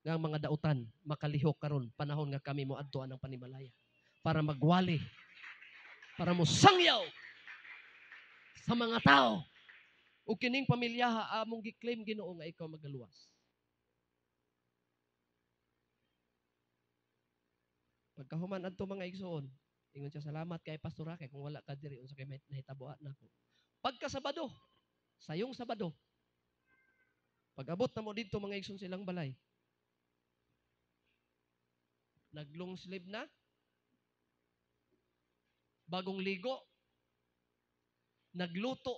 nga ang mga dautan makalihok karon panahon nga kami moadto anang panimalaya para magwali, para mosangyaw sa mga tao. O kining pamilya among gi-claim Ginoo nga ikaw magaluwas." Pagkahuman adto mga igsoon, ingon siya, "Salamat kay Pastor kay kung wala ka diri unsa kay nahitabo nako." Pagka Sabado, sayong Sabado, Pag-abot na mo dito mga igsoon silang balay, naglong sleeve na, bagong ligo, nagluto,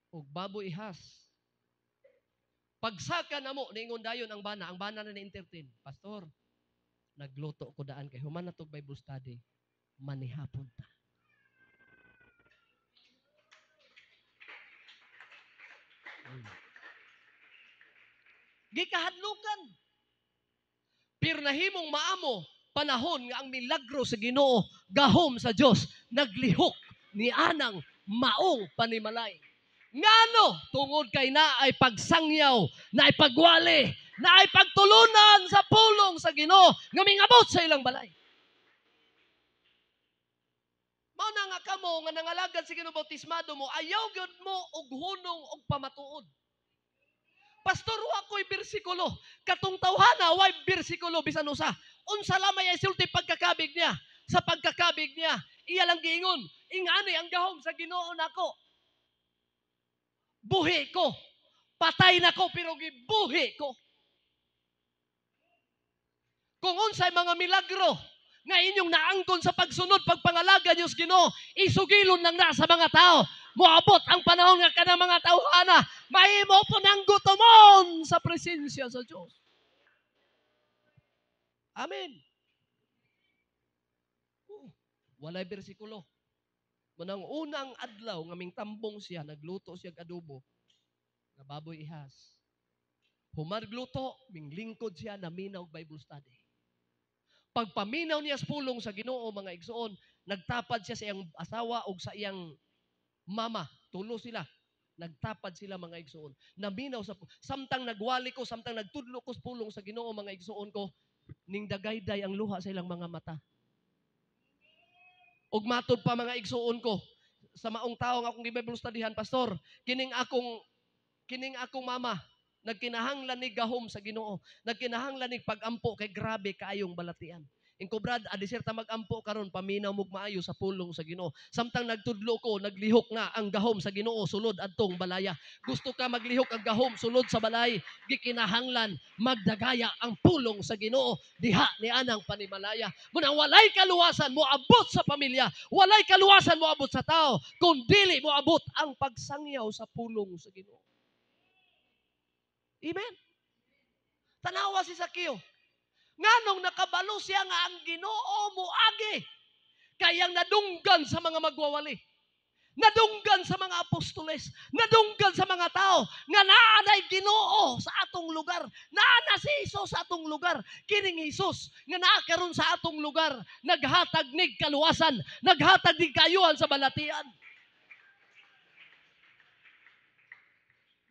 og baboy ihas. Pagsaka na mo, niingon dayon ang bana na ni-entertain. Pastor, nagluto ko daan kay human na tog Bible study, manihapon ta. Gikahadlukan. Pero nahimong maamo panahon nga ang milagro sa Ginoo, gahom sa Dios, naglihok ni anang maong panimalay. Ngano? Tungod kay naay pagsangyaw, naay pagwali, naay pagtulunan sa pulong sa Ginoo nga mingabot sa ilang balay. Mao na nga kamo nga nangalagad sa Ginoo, bautismado mo, ayaw gyud mo og hunong og pamatuod. Pastor, wa ko'y bersikulo. Katong tawhana, way bersikulo bisan usa. Unsa lamay ay sulti pagkakabig niya? Sa pagkakabig niya, iya lang giingon, ingani ang gahom sa Ginoo nako. Buhi ko. Patay nako pero gibuhi ko. Kung unsay mga milagro nga inyong naangkon sa pagsunod, pagpangalaga niyo sa Ginoo, isugilon lang na sa mga tao. Moabot ang panahon nga kanang mga tawhana, mahimo po nang gutomon sa presensya sa Dios. Amen. Oh, walay bersikulo. Manang unang adlaw nga mingtambong siya, nagluto siya og adobo, nga baboy ihas. Humargluto, minglingkod siya, naminaw og Bible study. Pagpaminaw niya sa pulong sa Ginoo, mga igsoon, nagtapad siya sa iyang asawa og sa iyang mama. Tulo sila. Nagtapad sila, mga igsoon. Naminaw sa samtang nagwali ko, samtang nagtudlo ko sa pulong sa Ginoo, mga igsoon ko, ning dagayday ang luha sa ilang mga mata. Og matod pa, mga igsoon ko, sa maong tao nga akong gi-Bible studyhan, pastor, kining akong mama, nagkinahanglan ni gahom sa Ginoo, nagkinahanglan ni pagampo kay grabe kaayong balatian. Ingko brad, adisir ta magampo karon, paminaw mog maayo sa pulong sa Ginoo. Samtang nagtudlo ko, naglihok na ang gahom sa Ginoo sulod adtong balaya. Gusto ka maglihok ang gahom sulod sa balay, gikinahanglan magdagaya ang pulong sa Ginoo diha ni anang panimalaya. Muna walay kaluwasan moabot sa pamilya, walay kaluwasan moabot sa tao, kung dili moabot ang pagsangyaw sa pulong sa Ginoo. Amen. Tanawa si Sakeo. Nganong nakabalo siya nga ang Ginoo moagi, kayang nadunggan sa mga magwawali, nadunggan sa mga apostoles, nadunggan sa mga tao nga naa nay Ginoo sa atong lugar, naa na si Hesus sa atong lugar. Kining Hesus nga naa karon sa atong lugar, naghatag nig kaluwasan, naghatag nig kaayuhan sa balatian.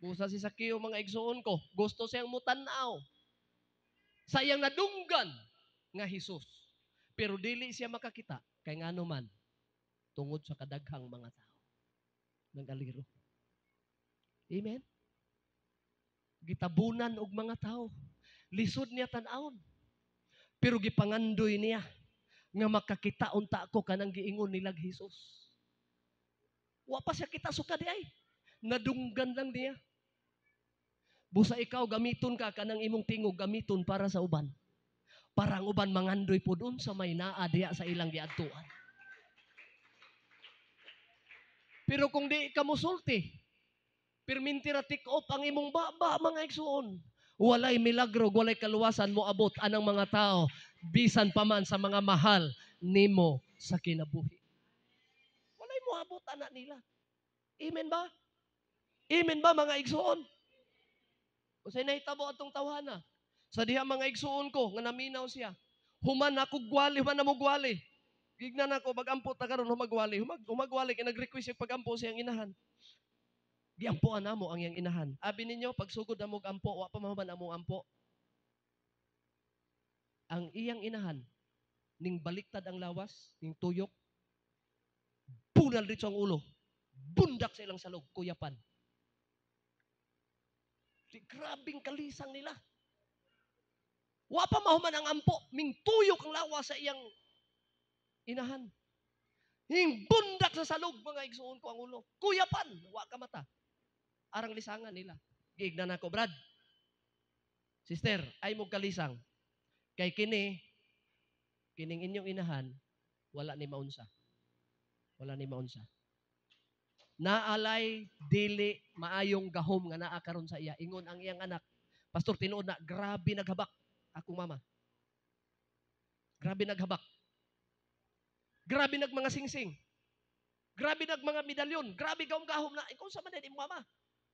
Busa si Sakeo, mga igsoon ko, gusto siyang mutan-aw sa iyang nadunggan nga Hesus. Pero dili siya makakita kay ngano man tungod sa kadaghang mga tao nag-aliro. Amen. Gitabunan og mga tao. Lisod niya tan-awon. Pero gipangandoy niya nga makakita unta ko kanang giingon nilag Hesus. Wa pa siya kita suka di ay. Nadunggan lang niya. Busa ikaw, gamiton ka kanang imong tingog, gamiton para sa uban. Para ang uban mangandoy pod unsa may naa diha sa ilang giadtuan. Pero kung di ka mosulti, pirminti ra tik off ang imong baba, mga igsuon. Walay milagro, walay kaluwasan moabot anang mga tao, bisan pa man sa mga mahal nimo sa kinabuhi. Walay moabot ana nila. Amen ba? Amen ba, mga igsuon? Unsay nahitabo atong tawhana? Sa diha, mga igsuon ko, nga naminaw siya. Human ako gwali, human na mo gwali. Gignan ako, magampo ta karon humagwali. Humagwali, kay nag-request siya pagampo siyang inahan. Giampoan namo ang iyang inahan. Abi ninyo, pagsugod na mo ampo, wa pa mahuman among ampo. Ang iyang inahan, ning baliktad ang lawas, ning tuyok, bunal dito ang ulo, bundak sa ilang salog, kuyapan. Di, grabing kalisang nila. Wa pa mahuman ang ampo, ming tuyok ang lawas sa iyang inahan. Ning bundak sa salog, mga igsuon ko, ang ulo. Kuyapan, wa ka mata. Arang lisangan nila. Giignan ako, Brad. Sister, ay mo kalisang. Kay kini, kining inyong inahan, wala ni maunsa. Wala ni maunsa. Naalay dili maayong gahom nga naa karon sa iya. Ingon ang iyang anak, "Pastor, tinuod na grabe naghabak akong mama. Grabe naghabak. Grabe nag mga singsing. Grabe nag mga medalyon. Grabe gahom-gahom na. Ikaw sa man imong mama.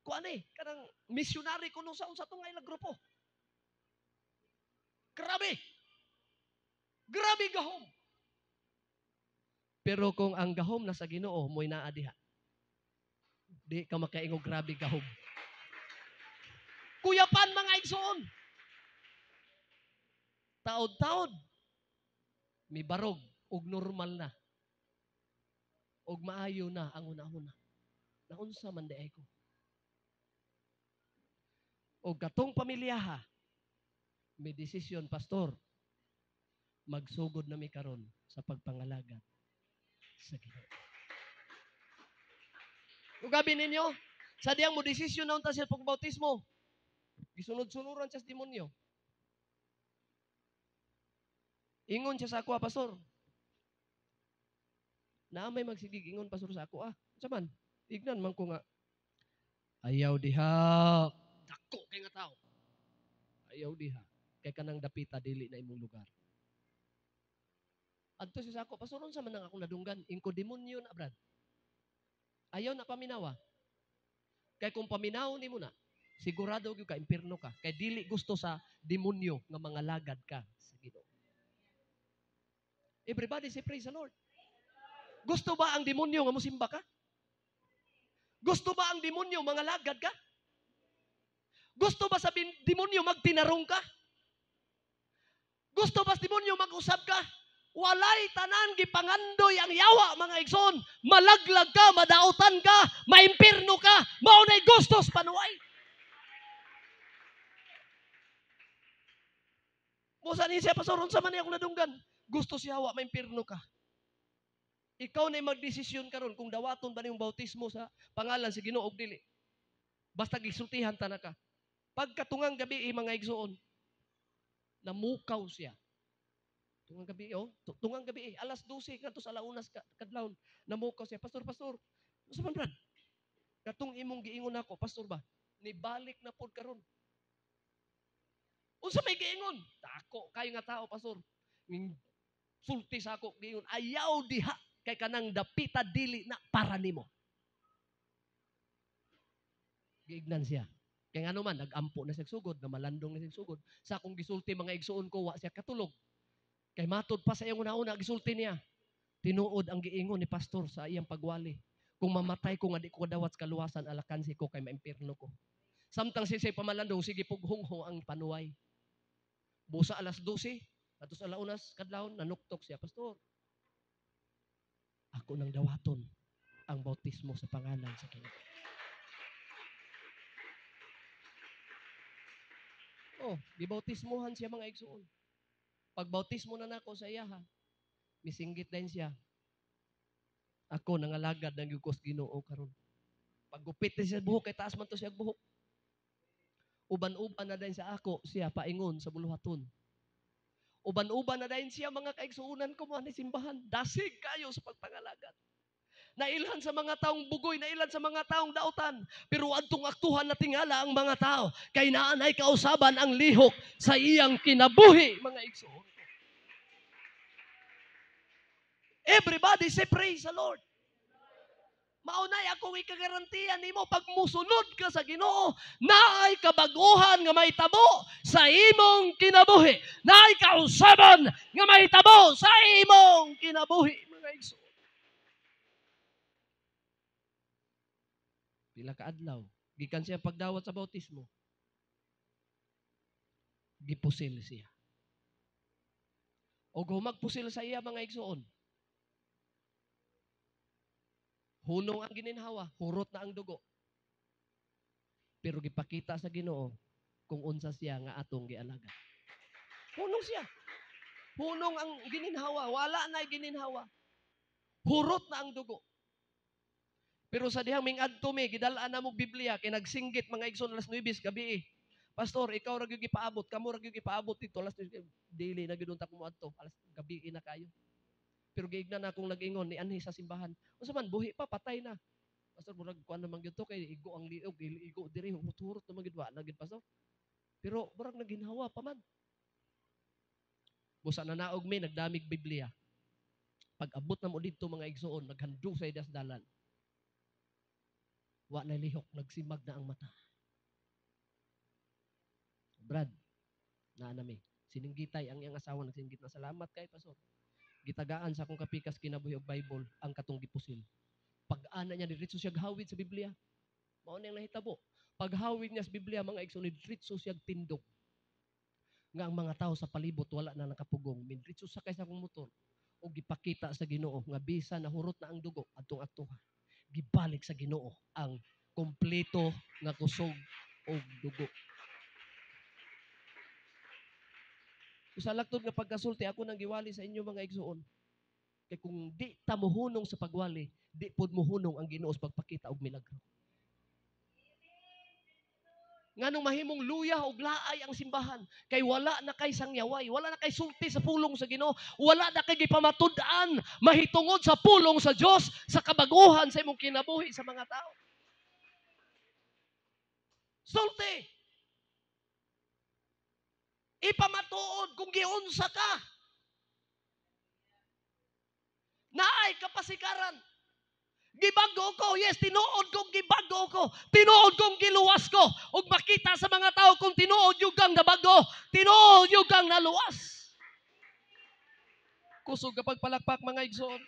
Kuan eh, kanang missionary kuno sa unsa tong ilang grupo. Grabe. Grabe gahom." Pero kung ang gahom nasa Ginoo, mo'y naa diha. Di ka makaingo grabe gahom. Kuyapan mga igsoon. Taod-taod. Mibarog og normal na. Og maayo na ang una-una. Naunsa man di ko. Og katong pamilyaha, may desisyon, "Pastor, magsugod na mi karon sa pagpangalagad sa Ginoo." Ug gabi ninyo, sa diyang mo desisyon na unta siya pagbautismo, gisunod-sunuran siya sa demonyo. Ingon siya sa ako, "Ah, Pastor. Naa may magsigig ingon, Pastor, sa ako, ah. Unsa man? Ignan man ko nga, 'Ayaw diha.' Dako kay nga tao. 'Ayaw diha. Kay kanang dapita dili na imong lugar.' Adto siya sa ako, 'Pastor, unsa man ang akong nadunggan?' Ingko, 'Demonyo na, Brad. Ayaw na paminawa. Kay kung paminaw nimo na, sigurado gyud ka impierno ka. Kay dili gusto sa demonyo nga mga lagad ka sa Ginoo.'" Everybody say praise the Lord. Gusto ba ang demonyo nga mosimba ka? Gusto ba ang demonyo mga lagad ka? Gusto ba sa demonyo magtinarong ka? Gusto ba sa demonyo mag-usab ka? Walay tanan gipangandoy ang yawa mga igsoon. Malaglag ka, madautan ka, maimpirno ka, mao nay gustos panuay. Musa ni siya, "Pastor, unsa man ni akong nadunggan?" Gusto siya wa maimpirno ka. Ikaw na magdesisyon karon kung dawaton ba niyong bautismo sa pangalan sa Ginoo og dili. Basta gisultihan ta na ka. Pagkatungang gabi mga igsoon, namukaw siya. Tungang gabi, oh, tungang gabi, alas 12 ngadto sa alaunas kadlawon, namukaw siya. "Pastor, Pastor, unsa man, Brad?" "Katong imong giingon nako, Pastor ba? Nibalik na pod karon." "Unsa may giingon?" "Dako kayo nga tao, Pastor. Ning sulti sa ako, giingon, 'Ayaw diha kay kanang dapita dili na para nimo.'" Giignan siya. Kay ngano man, nag-ampo na siya sugod, namalandong na siya sugod. Sa akong gisulti mga igsuon ko, wa siya katulog. Kay matod pa sa iyang una-una, gisulti niya. Tinuod ang giingon ni pastor sa iyang pagwali. Kung mamatay ko nga di ko dawat sa kaluwasan, alakansi ko kay maimpirno ko. Samtang siya siya'y pamalandong, sige pughungho ang panuway. Busa alas 12, atos alaunas kadlawon, nanuktok siya, "Pastor, ako nang dawaton ang bautismo sa pangalan sa Ginoo." Oh, gibautismohan siya mga igsoon. Pagbautismo na nako sa iyaha, misinggit din siya. "Ako nangalagad ng yugos Ginoo karon." Paggupit din siya buhok, kay taas man to siya buhok. Uban-uban na din sa ako siya paingon sa buluhaton. Uban-uban na din siya mga kaigsuonan ko mga simbahan. Dasig kayo sa pagpangalagad. Nailhan sa mga taong bugoy, nailhan sa mga taong dautan. Pero adtong aktuhan na tingala ang mga tao, kay naanay kausaban ang lihok sa iyang kinabuhi, mga igsoon. Everybody say praise the Lord. Maunay akong ikagarantiya nimo pag musunod ka sa Ginoo, naay kabaguhan nga mahitabo sa imong kinabuhi. Naay kausaban nga mahitabo sa imong kinabuhi, mga igsoon. Pila ka adlaw, gikan siya pagdawat sa bautismo, gipusil siya. Og humagpusil sa iya mga igsoon, hunong ang gininhawa, hurot na ang dugo. Pero gipakita sa Ginoo kung unsa siya nga atong gialaga. Hunong siya. Hunong ang gininhawa, wala na gininhawa. Hurot na ang dugo. Pero sa dihang ming-adto mi, gidal-an namo Biblia kay nagsinggit mga igsoon alas 9 gabi. Eh. Pastor, ikaw ra gyud gipaabot, kamo ra gyud gipaabot dito alas 9. Dili na gyud unta ko moadto, alas gabi na kayo. Pero giigna na akong nag-ingon ni anhi sa simbahan. Unsa man buhi pa, patay na. Pastor, murag kuan naman gyud to kay igo ang liog, igo diri hurot-hurot naman gyud wa na gyud pastor. Pero murag naginhawa pa man. Busa na naog mi nagdamig Biblia. Pag abot na mo didto mga igsoon, naghandusay das dalan. Wa na lihok, nagsimag na ang mata. Brad, naa nami. Sininggitay ang iyang asawa, nagsinggit na salamat kay pastor. Gitagaan sa akong kapikas kinabuhi og Bible ang katong gipusil. Pag-ana niya diretso siya hawid sa Biblia. Mao nang nahitabo. Paghawid niya sa Biblia mga igsoon, diretso siya tindog. Nga ang mga tao sa palibot wala na nakapugong. Midritso sakay sa akong motor o gipakita sa Ginoo nga bisa nahurot na ang dugo adtong aktuha. Gibalik sa Ginoo ang kompleto nga kusog og dugo. Sa laktod nga pagkasulti ako nang giwali sa inyo mga igsoon. Kay kung di ta mohunong sa pagwali, di pod mohunong ang Ginoo sa pagpakita og milagro. Nganong mahimong luya og laay ang simbahan kay wala na kay sangyaway, wala na kay sulti sa pulong sa Ginoo, wala na kay gipamatud-an mahitungod sa pulong sa Dios sa kabaguhan sa imong kinabuhi sa mga tao. Sulti. Ipamatuod kung giunsa ka. Naay kapasikaran. Gibago ko, yes, tinuod kong gibago ko, tinuod kong giluwas ko, ug makita sa mga tao kung tinuod yung kang nabago, tinuod yung kang naluwas. Kusog kapag palakpak mga igsoon.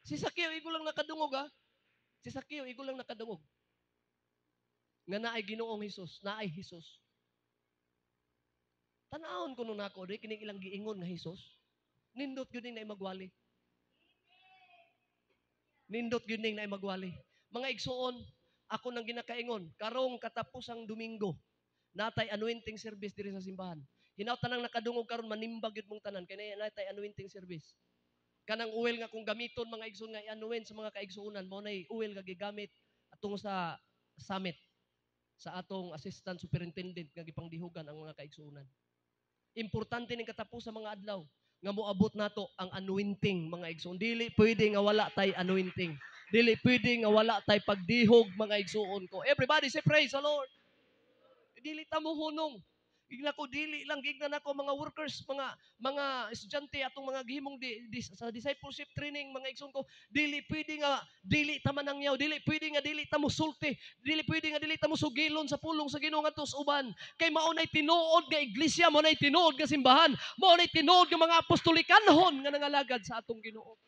Si Sakeo, igo lang nakadungog ha. Si Sakeo, igo lang nakadungog. Nga naay Ginoong Hesus, naay Hesus. Tanawon ko nun ako, di kining ilang giingon nga Hesus. Nindot gyud ning naay magwali. Nindot gyud ning naay magwali. Mga igsoon, ako nang ginakaingon, karong katapusang Domingo, natay anointing service diri sa simbahan. Hinaut tanang nakadungog karon manimbag gyud mong tanan kay natay anointing service. Kanang oil nga kung gamiton mga igsoon nga i-anoint sa mga kaigsuonan, mao nay oil nga gigamit atong sa summit sa atong assistant superintendent nga gipangdihugan ang mga kaigsuonan. Importante ning katapos sa mga adlaw nga moabot nato ang anointing mga igsoon. Dili pwede nga wala tay anointing. Dili pwede nga wala tay pagdihog mga igsoon ko. Everybody say praise the Lord. Dili ta mohunong. Gigna ko dili lang gigna nako mga workers, mga estudyante atong mga gihimong sa discipleship training mga igsoon ko. Dili pwede nga dili ta manangyaw, dili pwede nga dili ta mosulti, dili pwede nga dili ta mosugilon sa pulong sa Ginoo ngadto sa uban. Kay mao nay tinuod nga iglesia, mao nay tinuod nga simbahan, mao nay tinuod nga mga apostolikanhon nga nangalagad sa atong Ginoo.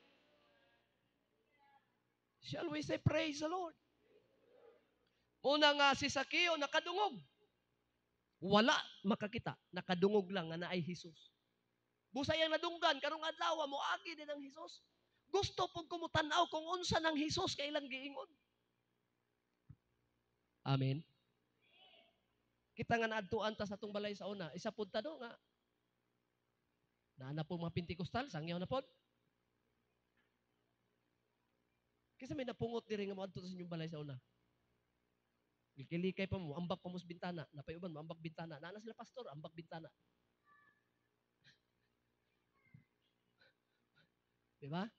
Shall we say praise the Lord? Una nga si Sakeo nakadungog. Wala makakita, nakadungog lang nga naay Hesus. Busay ang nadunggan karong adlaw moagi din ang Hesus. Gusto pud ko motan-aw kung unsa nang Hesus kay ilang giingon. Amen. Kita nga naadtuan ta sa atong balay sa una, isa pud ta do nga naa na po mga Pentecostal, sangyaw na pod. Kasi may napungot diri nga moadto sa inyong balay sa una. Gikilikay pa mo, ambak pa mo sa bintana. Napayuban mo, ambak bintana. Naana sila pastor, ambak bintana. Diba?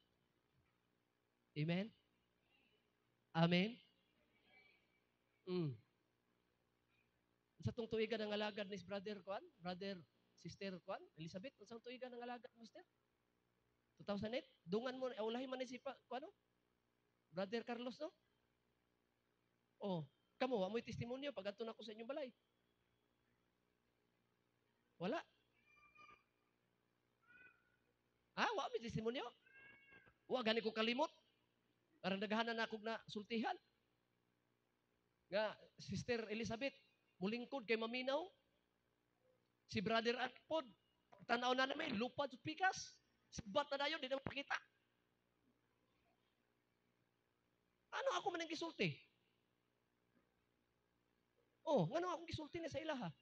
Amen? Amen? Sa tong tuigan ang alagad ni brother Kuan, brother, sister Kuan, Elizabeth, sa tong tuigan ang alagad mo, sister? 2008? Dungan mo, ulahi man ni si Kuan, no? Brother Carlos, no? Oh, kamo, wa mo'y testimonyo pag adto nako sa inyong balay. Wala. Ah, wa mo'y testimonyo? Wa gani ko kalimot. Aron daghanan na akong na sultihan. Nga Sister Elizabeth, mulingkod kay maminaw. Si Brother Akpod, tanaw na namin, lupad sa pikas. Sibat na dayon, di na makita. Ano ako man ang gisulti? Oh, ngano akong gisulti na sa ilaha?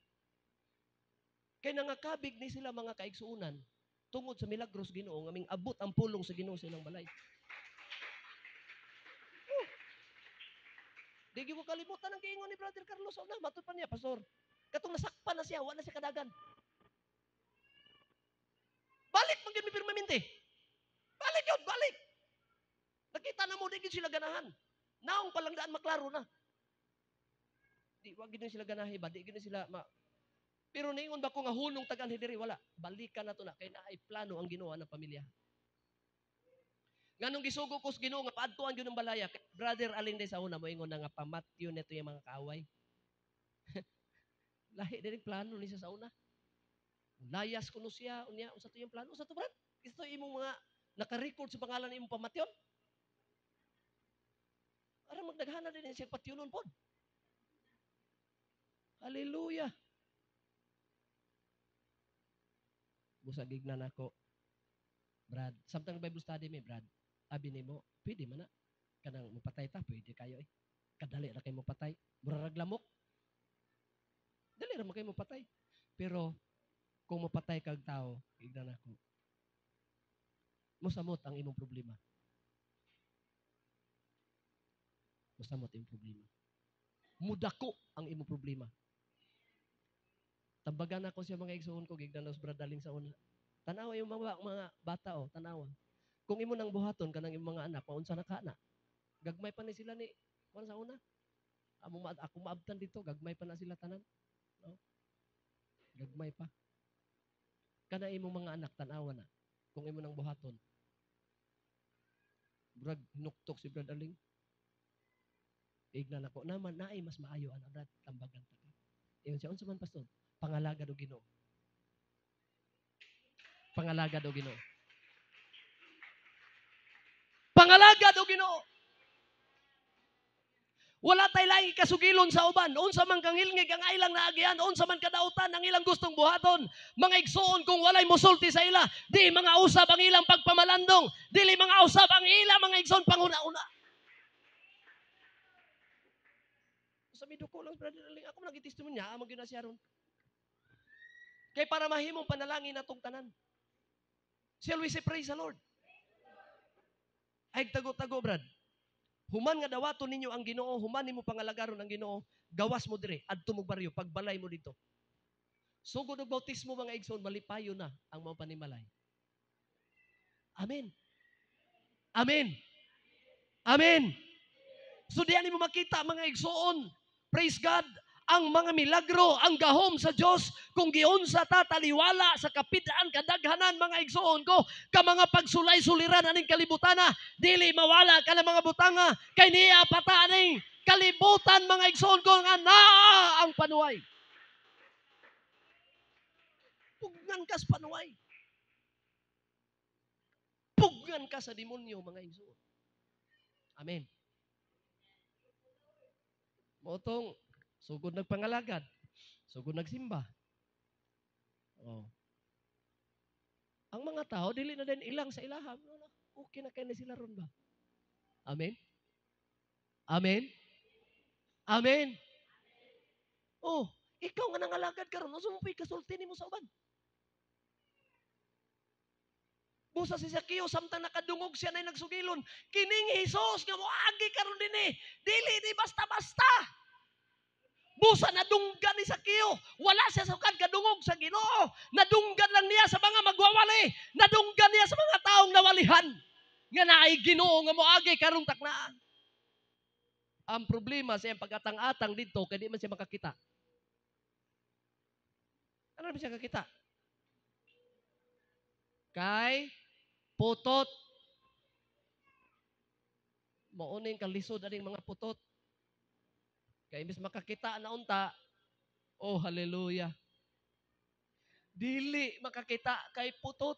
Kay nangakabig ni sila mga kaigsuonan. Tungod sa milagros Ginoo nga ming abot ang pulong sa Ginoo sa ilang balay. Oh. Di gyud ko kalimutan ang giingon ni Brother Carlos sa una, matud pa niya, pastor. Katong nasakpan na siya, wala siya kadagan. Balik man gyud mi permanente. Balik yun, balik. Nakita na mo, di gyud sila ganahan. Naong palang daan maklaro na. Di, wag gyud sila ganahi ba, di gyud sila ma. Pero niingon ba ko nga hunong tagan diri, wala. Balikan na to na kay naay plano ang Ginoo ng pamilya. Nganong gisugo ko sa Ginoo nga paadtuan gyud ang balaya. Brother Alin day sa una moingon na nga pamatyo nito yung mga kaaway. Lahi diri plano ni siya sa una. Layas kuno siya unya unsa to yung plano? Unsa to, brad? Isto imong mga naka-record sa pangalan imong pamatyon? Aron magdaghana din siya patyunon pod. Hallelujah. Busa gignan ako, Brad. Samtang Bible study mi, Brad. Abi nimo, pwede man na. Kanang mopatay ta, pwede kayo eh. Kadali ra kay mopatay. Mura rag lamok. Dali ra man kay mopatay. Pero kung mopatay kag tao, gignan ako, mosamot ang imong problema. Mosamot imong problema. Mudako ang imong problema. Tambagan ako siya mga igsoon ko, gignan sa Brad Aling sa una. Tanawa yung mga bata, oh, tanawa. Kung imo nang buhaton kanang imong mga anak, maunsa na ka na. Gagmay pa ni sila ni kuan sa una. Amo ako maabtan dito, gagmay pa na sila tanan. No? Gagmay pa. Kana imong mga anak tanawa na kung imo nang buhaton. Brad, nuktok si Brad Aling. Ignan ako, naman naay mas maayo ana Brad, tambagan ta ka. Ingon siya, unsa man pastor? Pangalagad og Ginoo. Pangalagad og Ginoo. Pangalagad og Ginoo. Wala tay laing kasugilon sa uban. Unsa man kangilngig ang ilang naagian, unsa man kadautan ang ilang gustong buhaton. Mga igsoon, kung walay mosulti sa ila, di mga usab ang ilang pagpamalandong, dili mga usab ang ilang mga igsoon panguna-una. Sa miduko lang, Brother Aling, ako naging testimonya, amang gyud na siya ron. Kay para mahimong panalangin natong tanan. Shall we say praise the Lord? Ay tago-tago, Brad. Human nga dawaton ninyo ang Ginoo, human nimo pangalagaron ang Ginoo, gawas mo dire, adto mo baryo, pagbalay mo dito. Sugod og bautismo mga igsoon, malipayo na ang mga panimalay. Amen. Amen. Amen. So diyan nimo makita mga igsoon, praise God, ang mga milagro, ang gahom sa Dios kung giunsa ta taliwala sa kapidaan kadaghanan mga igsoon ko, ka mga pagsulay-suliran aning kalibutana, dili mawala ka ng mga butanga kay niya pata aning kalibutan mga igsoon ko nga naa ang panuway. Pugnan ka sa panuway. Pugnan ka sa demonyo mga igsoon. Amen. Motong sugod nagpangalagad, sugod nagsimba. Oh. Ang mga tao dili na din ilang sa ilaha. Okay na kay na sila ron ba? Amen. Amen. Amen. Oh, ikaw nga nangalagad karon, unsa mo pay kasulti nimo sa uban? Busa si Zacchaeus samtang nakadungog siya na nagsugilon, kining Hesus nga moagi karon dinhi, dili ni basta-basta. Busa nadunggan ni Zacchaeus, wala siya sa kadungog sa Ginoo, nadunggan lang niya sa mga magwawali, nadunggan niya sa mga taong nawalihan nga naay Ginoo nga moagi karong taknaan. Ang problema sa iyang pag-atang-atang didto kay di man siya makakita. Ano man siya kakita? Kay putot. Mauning kalisod aning mga putot. Kay imbes makakita na unta, oh hallelujah. Dili makakita kay putot.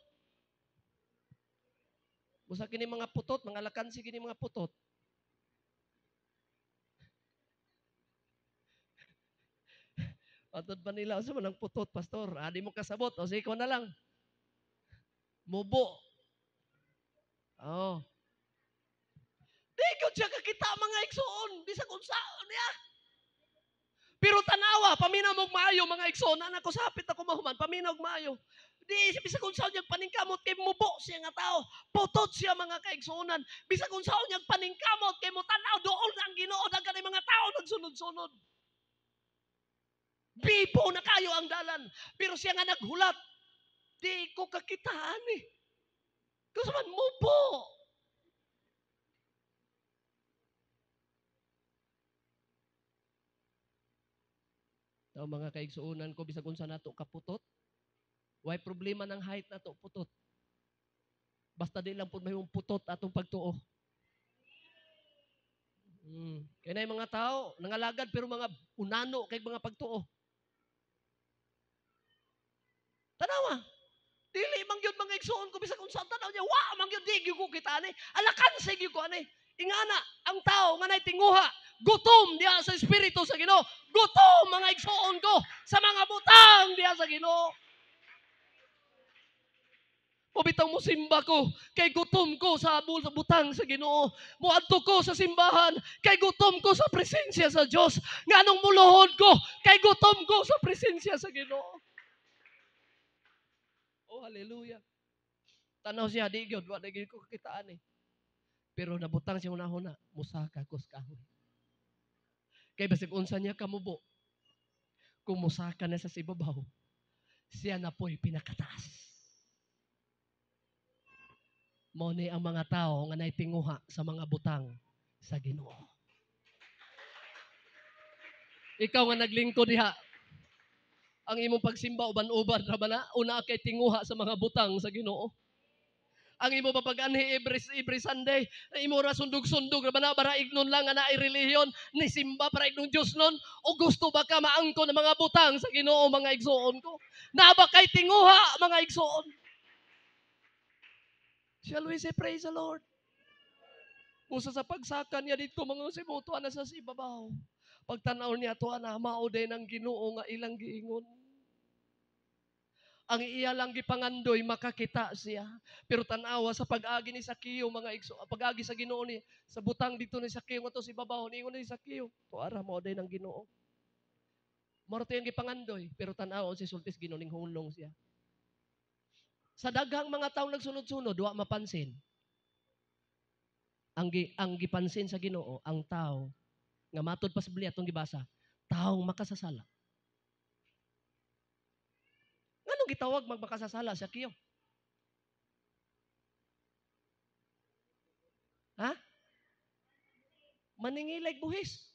Busa kini mga putot, mga lakansi kini mga putot. Atod pa nila, unsa man ang putot, pastor? Ah, di mo kasabot. O sige, ikaw na lang. Mubo. Oh. Di ko siya kakita mga igsoon. Bisag unsaon niya. Pero tanawa, paminaw og maayo mga igsoon. Anak ko, sapit ako mahuman, paminaw og maayo. Di siya bisag unsaon niyang paningkamot kay mubo siya nga tao. Putot siya mga kaigsuonan. Bisag unsaon niyang paningkamot kay mutan-aw doon ang Ginoo, daghan ang mga tao nagsunod-sunod. Bibo na kayo ang dalan. Pero siya nga naghulat. Di ko kakitaan eh. Gusto man mubo. Tao mga kaigsuonan ko, bisag unsa nato kaputot, way problema ng height nato putot. Basta di lang pud mahimong putot atong pagtuo. Kaya na yung mga tao, nangalagad pero mga unano kay mga pagtuo. Tanawa. Dili man gyud mga igsuon ko bisag unsa tanaw niya, wa man gyud di gyud ko kita ani. Alakan sa gyud ko ani. Ingana ang tao nga nay tinguha, gutom diha sa espiritu sa Ginoo. Gutom mga igsuon ko sa mga butang diha sa Ginoo. Mabitaw mo simba ko, kay gutom ko sa butang sa Ginoo. Muadto ko sa simbahan, kay gutom ko sa presensya sa Dios. Nganong muluhod ko, kay gutom ko sa presensya sa Ginoo. Oh, hallelujah. Tanaw siya, di gyud, wa na gyud ko kakitaan eh. Pero nabutang siya una-una, musaka ko sa kahoy. Kay basig unsa niya kamubo, kung musaka na sa ibabaw, siya na po'y pinakataas. Mao ni ang mga tao nga naitinguha sa mga butang sa Ginoo. Ikaw nga naglingkod diha, ang imong pagsimba uban-uban ra ba na? Una kay tinguha sa mga butang sa Ginoo. Ang imo pag-anhi every Sunday, imo ra sundog-sundog ra ba na? Para ignon lang nga naay relihiyon, ni simba para ignon Dios nun, o gusto ba ka maangkon ang mga butang sa Ginoo, mga igsoon ko? Naa ba kay tinguha, mga igsoon? Shall we say praise the Lord? Usa sa pagsaka niya dito mga sibuto ana sa ibabaw. Pagtanaw niya to ana mao din ang Ginoo nga ilang giingon. Ang iya lang gipangandoy makakita siya. Pero tan-awa sa pag-agi ni Sakeo mga igso, pag-agi sa Ginoo ni sa butang dito ni Sakeo ngadto sa ibabaw, niingon ni Sakeo, tuara mao din ang Ginoo. Mao ra gipangandoy, pero tan-awa si sultis Ginoo ning hulong siya. Sa daghang mga tawo nagsunod-sunod, wa mapansin. Ang gipansin sa Ginoo, ang tao nga matud pa sa Biblia atong gibasa, taong makasasala. Nganong gitawag magmakasasala sa Sakeo? Ha? Maningilay buhis.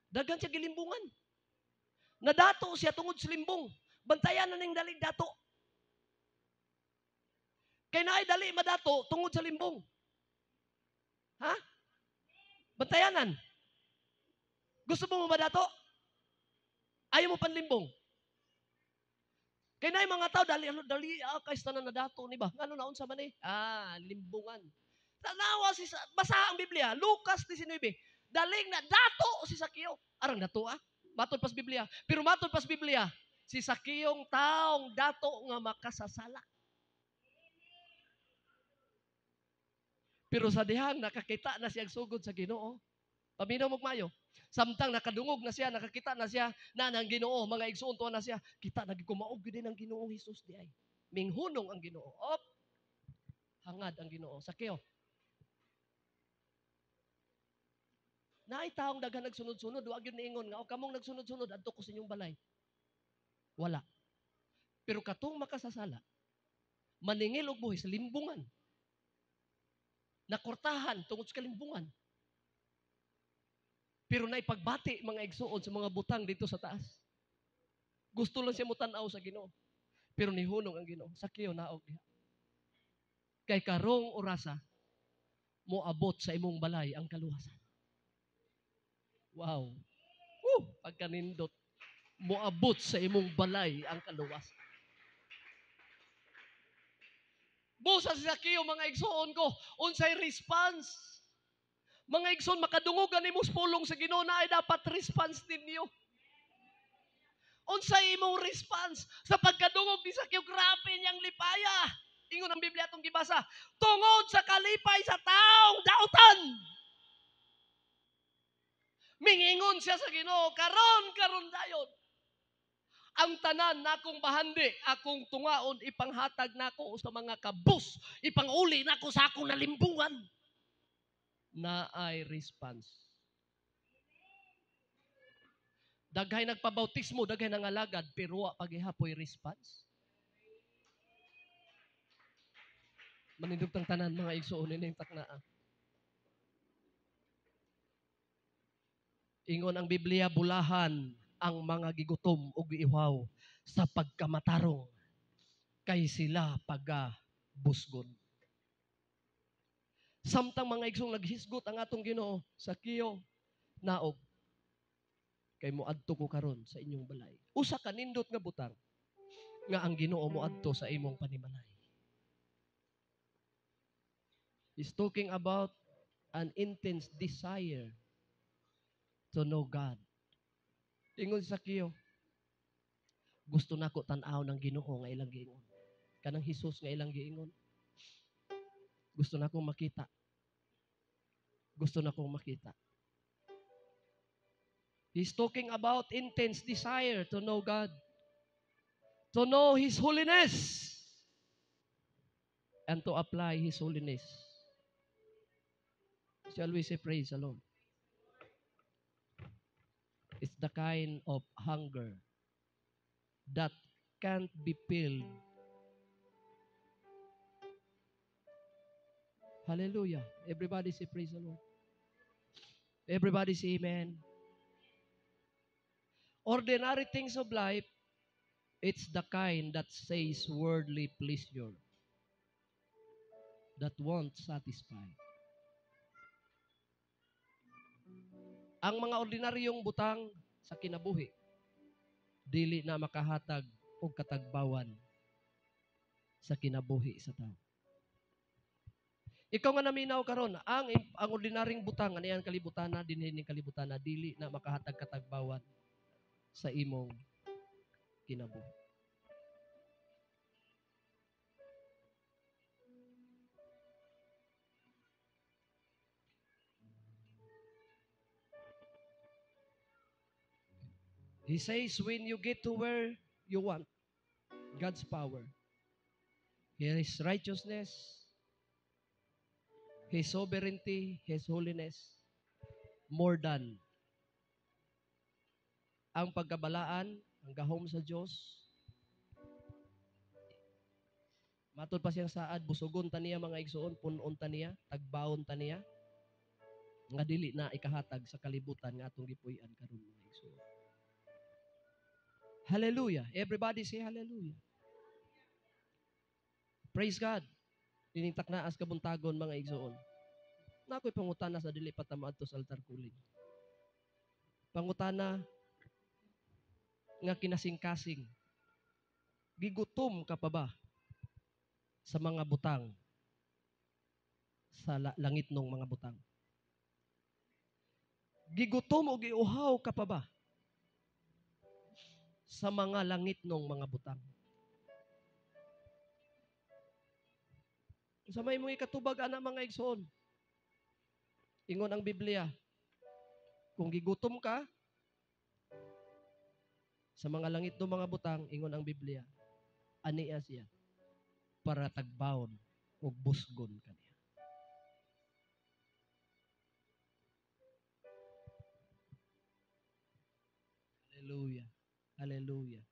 Daghan siya gilimbungan. Nadato siya tungod sa limbong. Bantayan na ning dali dato. Kay naay dali madato tungod sa limbong. Ha? Bantayanan. Gusto mo madato? Ayaw mo panlimbong. Kay naay mga tao dali ano dali kay tanan nadato ni ba? Ngano naunsa man eh? Ah, limbungan. Tanawa si basa ang Biblia, Lucas 19. Daling na dato si Sakeo. Arang dato ah. Matod pas Biblia. Pero matod pas Biblia, si Sakeong taong dato nga makasasala. Pero sa dihang nakakita na siyang sugod sa Ginoo. Paminaw mo mayo. Samtang nakadungog na siya, nakakita na siya na ng Ginoo, mga igsuon tuwa na siya, kita nagikumaog gyud ang Ginoong Hesus di ay. Minghunong ang Ginoo. Op. Hangad ang Ginoo. Sakeo. Naay taong daghan nagsunod-sunod, wa gyud niingon nga o kamong nagsunod-sunod adto ko sa inyong balay. Wala. Pero katong makasasala, maningil og buhis limbungan. Nakortahan tungod sa kalimbungan. Pero naipagbati mga igsuon sa mga butang dito sa taas. Gusto lang siya mutan-aw sa Ginoo. Pero nihunong ang Ginoo. Sakeo naog diha. Kay karong orasa moabot sa imong balay ang kaluwasan. Wow. Pagkanindot. Moabot sa imong balay ang kaluwasan. Busa si Sakeo mga igsuon ko, unsay response? Mga igsoon, makadungog ani mo pulong sa Ginoo na ay dapat response ninyo. Unsay imong response sa pagkadungog ni Sakeo? Grabe niyang lipaya. Ingon ang Biblia atong gibasa, tungod sa kalipay sa taong dautan. Mingingon siya sa Ginoo, karon karon dayon. Ang tanan nakong bahandi, akong tungaon, ipanghatag nako sa mga kabus, ipanguli nako sa akong nalimbungan. Naay response. Daghay nagpabautismo, daghay nangalagad, pero wa pagihapoy response. Manindog tang tanan mga igsoon ini taknaa. Ingon ang Biblia, bulahan ang mga gigutom ug giihaw sa pagkamatarong, kay sila pagabusgon. Samtang mga igsoon naghisgot ang atong Ginoo sa kiyo naog, kay moadto ko karon sa inyong balay. Usa ka nindot nga butang nga ang Ginoo moadto sa imong panimalay. He's talking about an intense desire to know God. Ingon sa kiyo, gusto nako tan-aw ng Ginoo nga ilang giingon. Kanang Hesus nga ilang giingon. Gusto nako makita. Gusto nako makita. He's talking about intense desire to know God, to know His holiness, and to apply His holiness. Shall we say praise the Lord? It's the kind of hunger that can't be filled. Hallelujah. Everybody say praise the Lord. Everybody say amen. Ordinary things of life, it's the kind that says worldly pleasure that won't satisfy. Ang mga ordinaryong butang sa kinabuhi, dili na makahatag og katagbawan sa kinabuhi sa tao. Ikaw nga naminaw karon, ang ordinaryong butang aniang kalibutan na dinhi ning kalibutan na dili na makahatag katagbawan sa imong kinabuhi. He says, when you get to where you want, God's power, His righteousness, His sovereignty, His holiness, more than ang pagkabalaan, ang gahom sa Diyos. Matod pa siyang saad, busugon ta niya mga igsoon, punon ta niya, tagbaon ta niya, nga dili na ikahatag sa kalibutan nga atong gipuy-an karon mga igsoon. Hallelujah. Everybody say hallelujah. Praise God. Dining taknaas kabuntagon mga igsoon. Nakoy pangutana sa dili pa ta maadto sa altar calling. Pangutana nga kinasingkasing. Gigutom ka pa ba sa mga butang? Sa langit nung mga butang? Gigutom o giuhaw ka pa ba sa mga langit nung mga butang? Sa may mong ikatubag, ana mga igsoon, ingon ang Biblia, kung gigutom ka sa mga langit ng mga butang, ingon ang Biblia, aniya siya para tagbawon o busgon kaniya. Hallelujah. Hallelujah.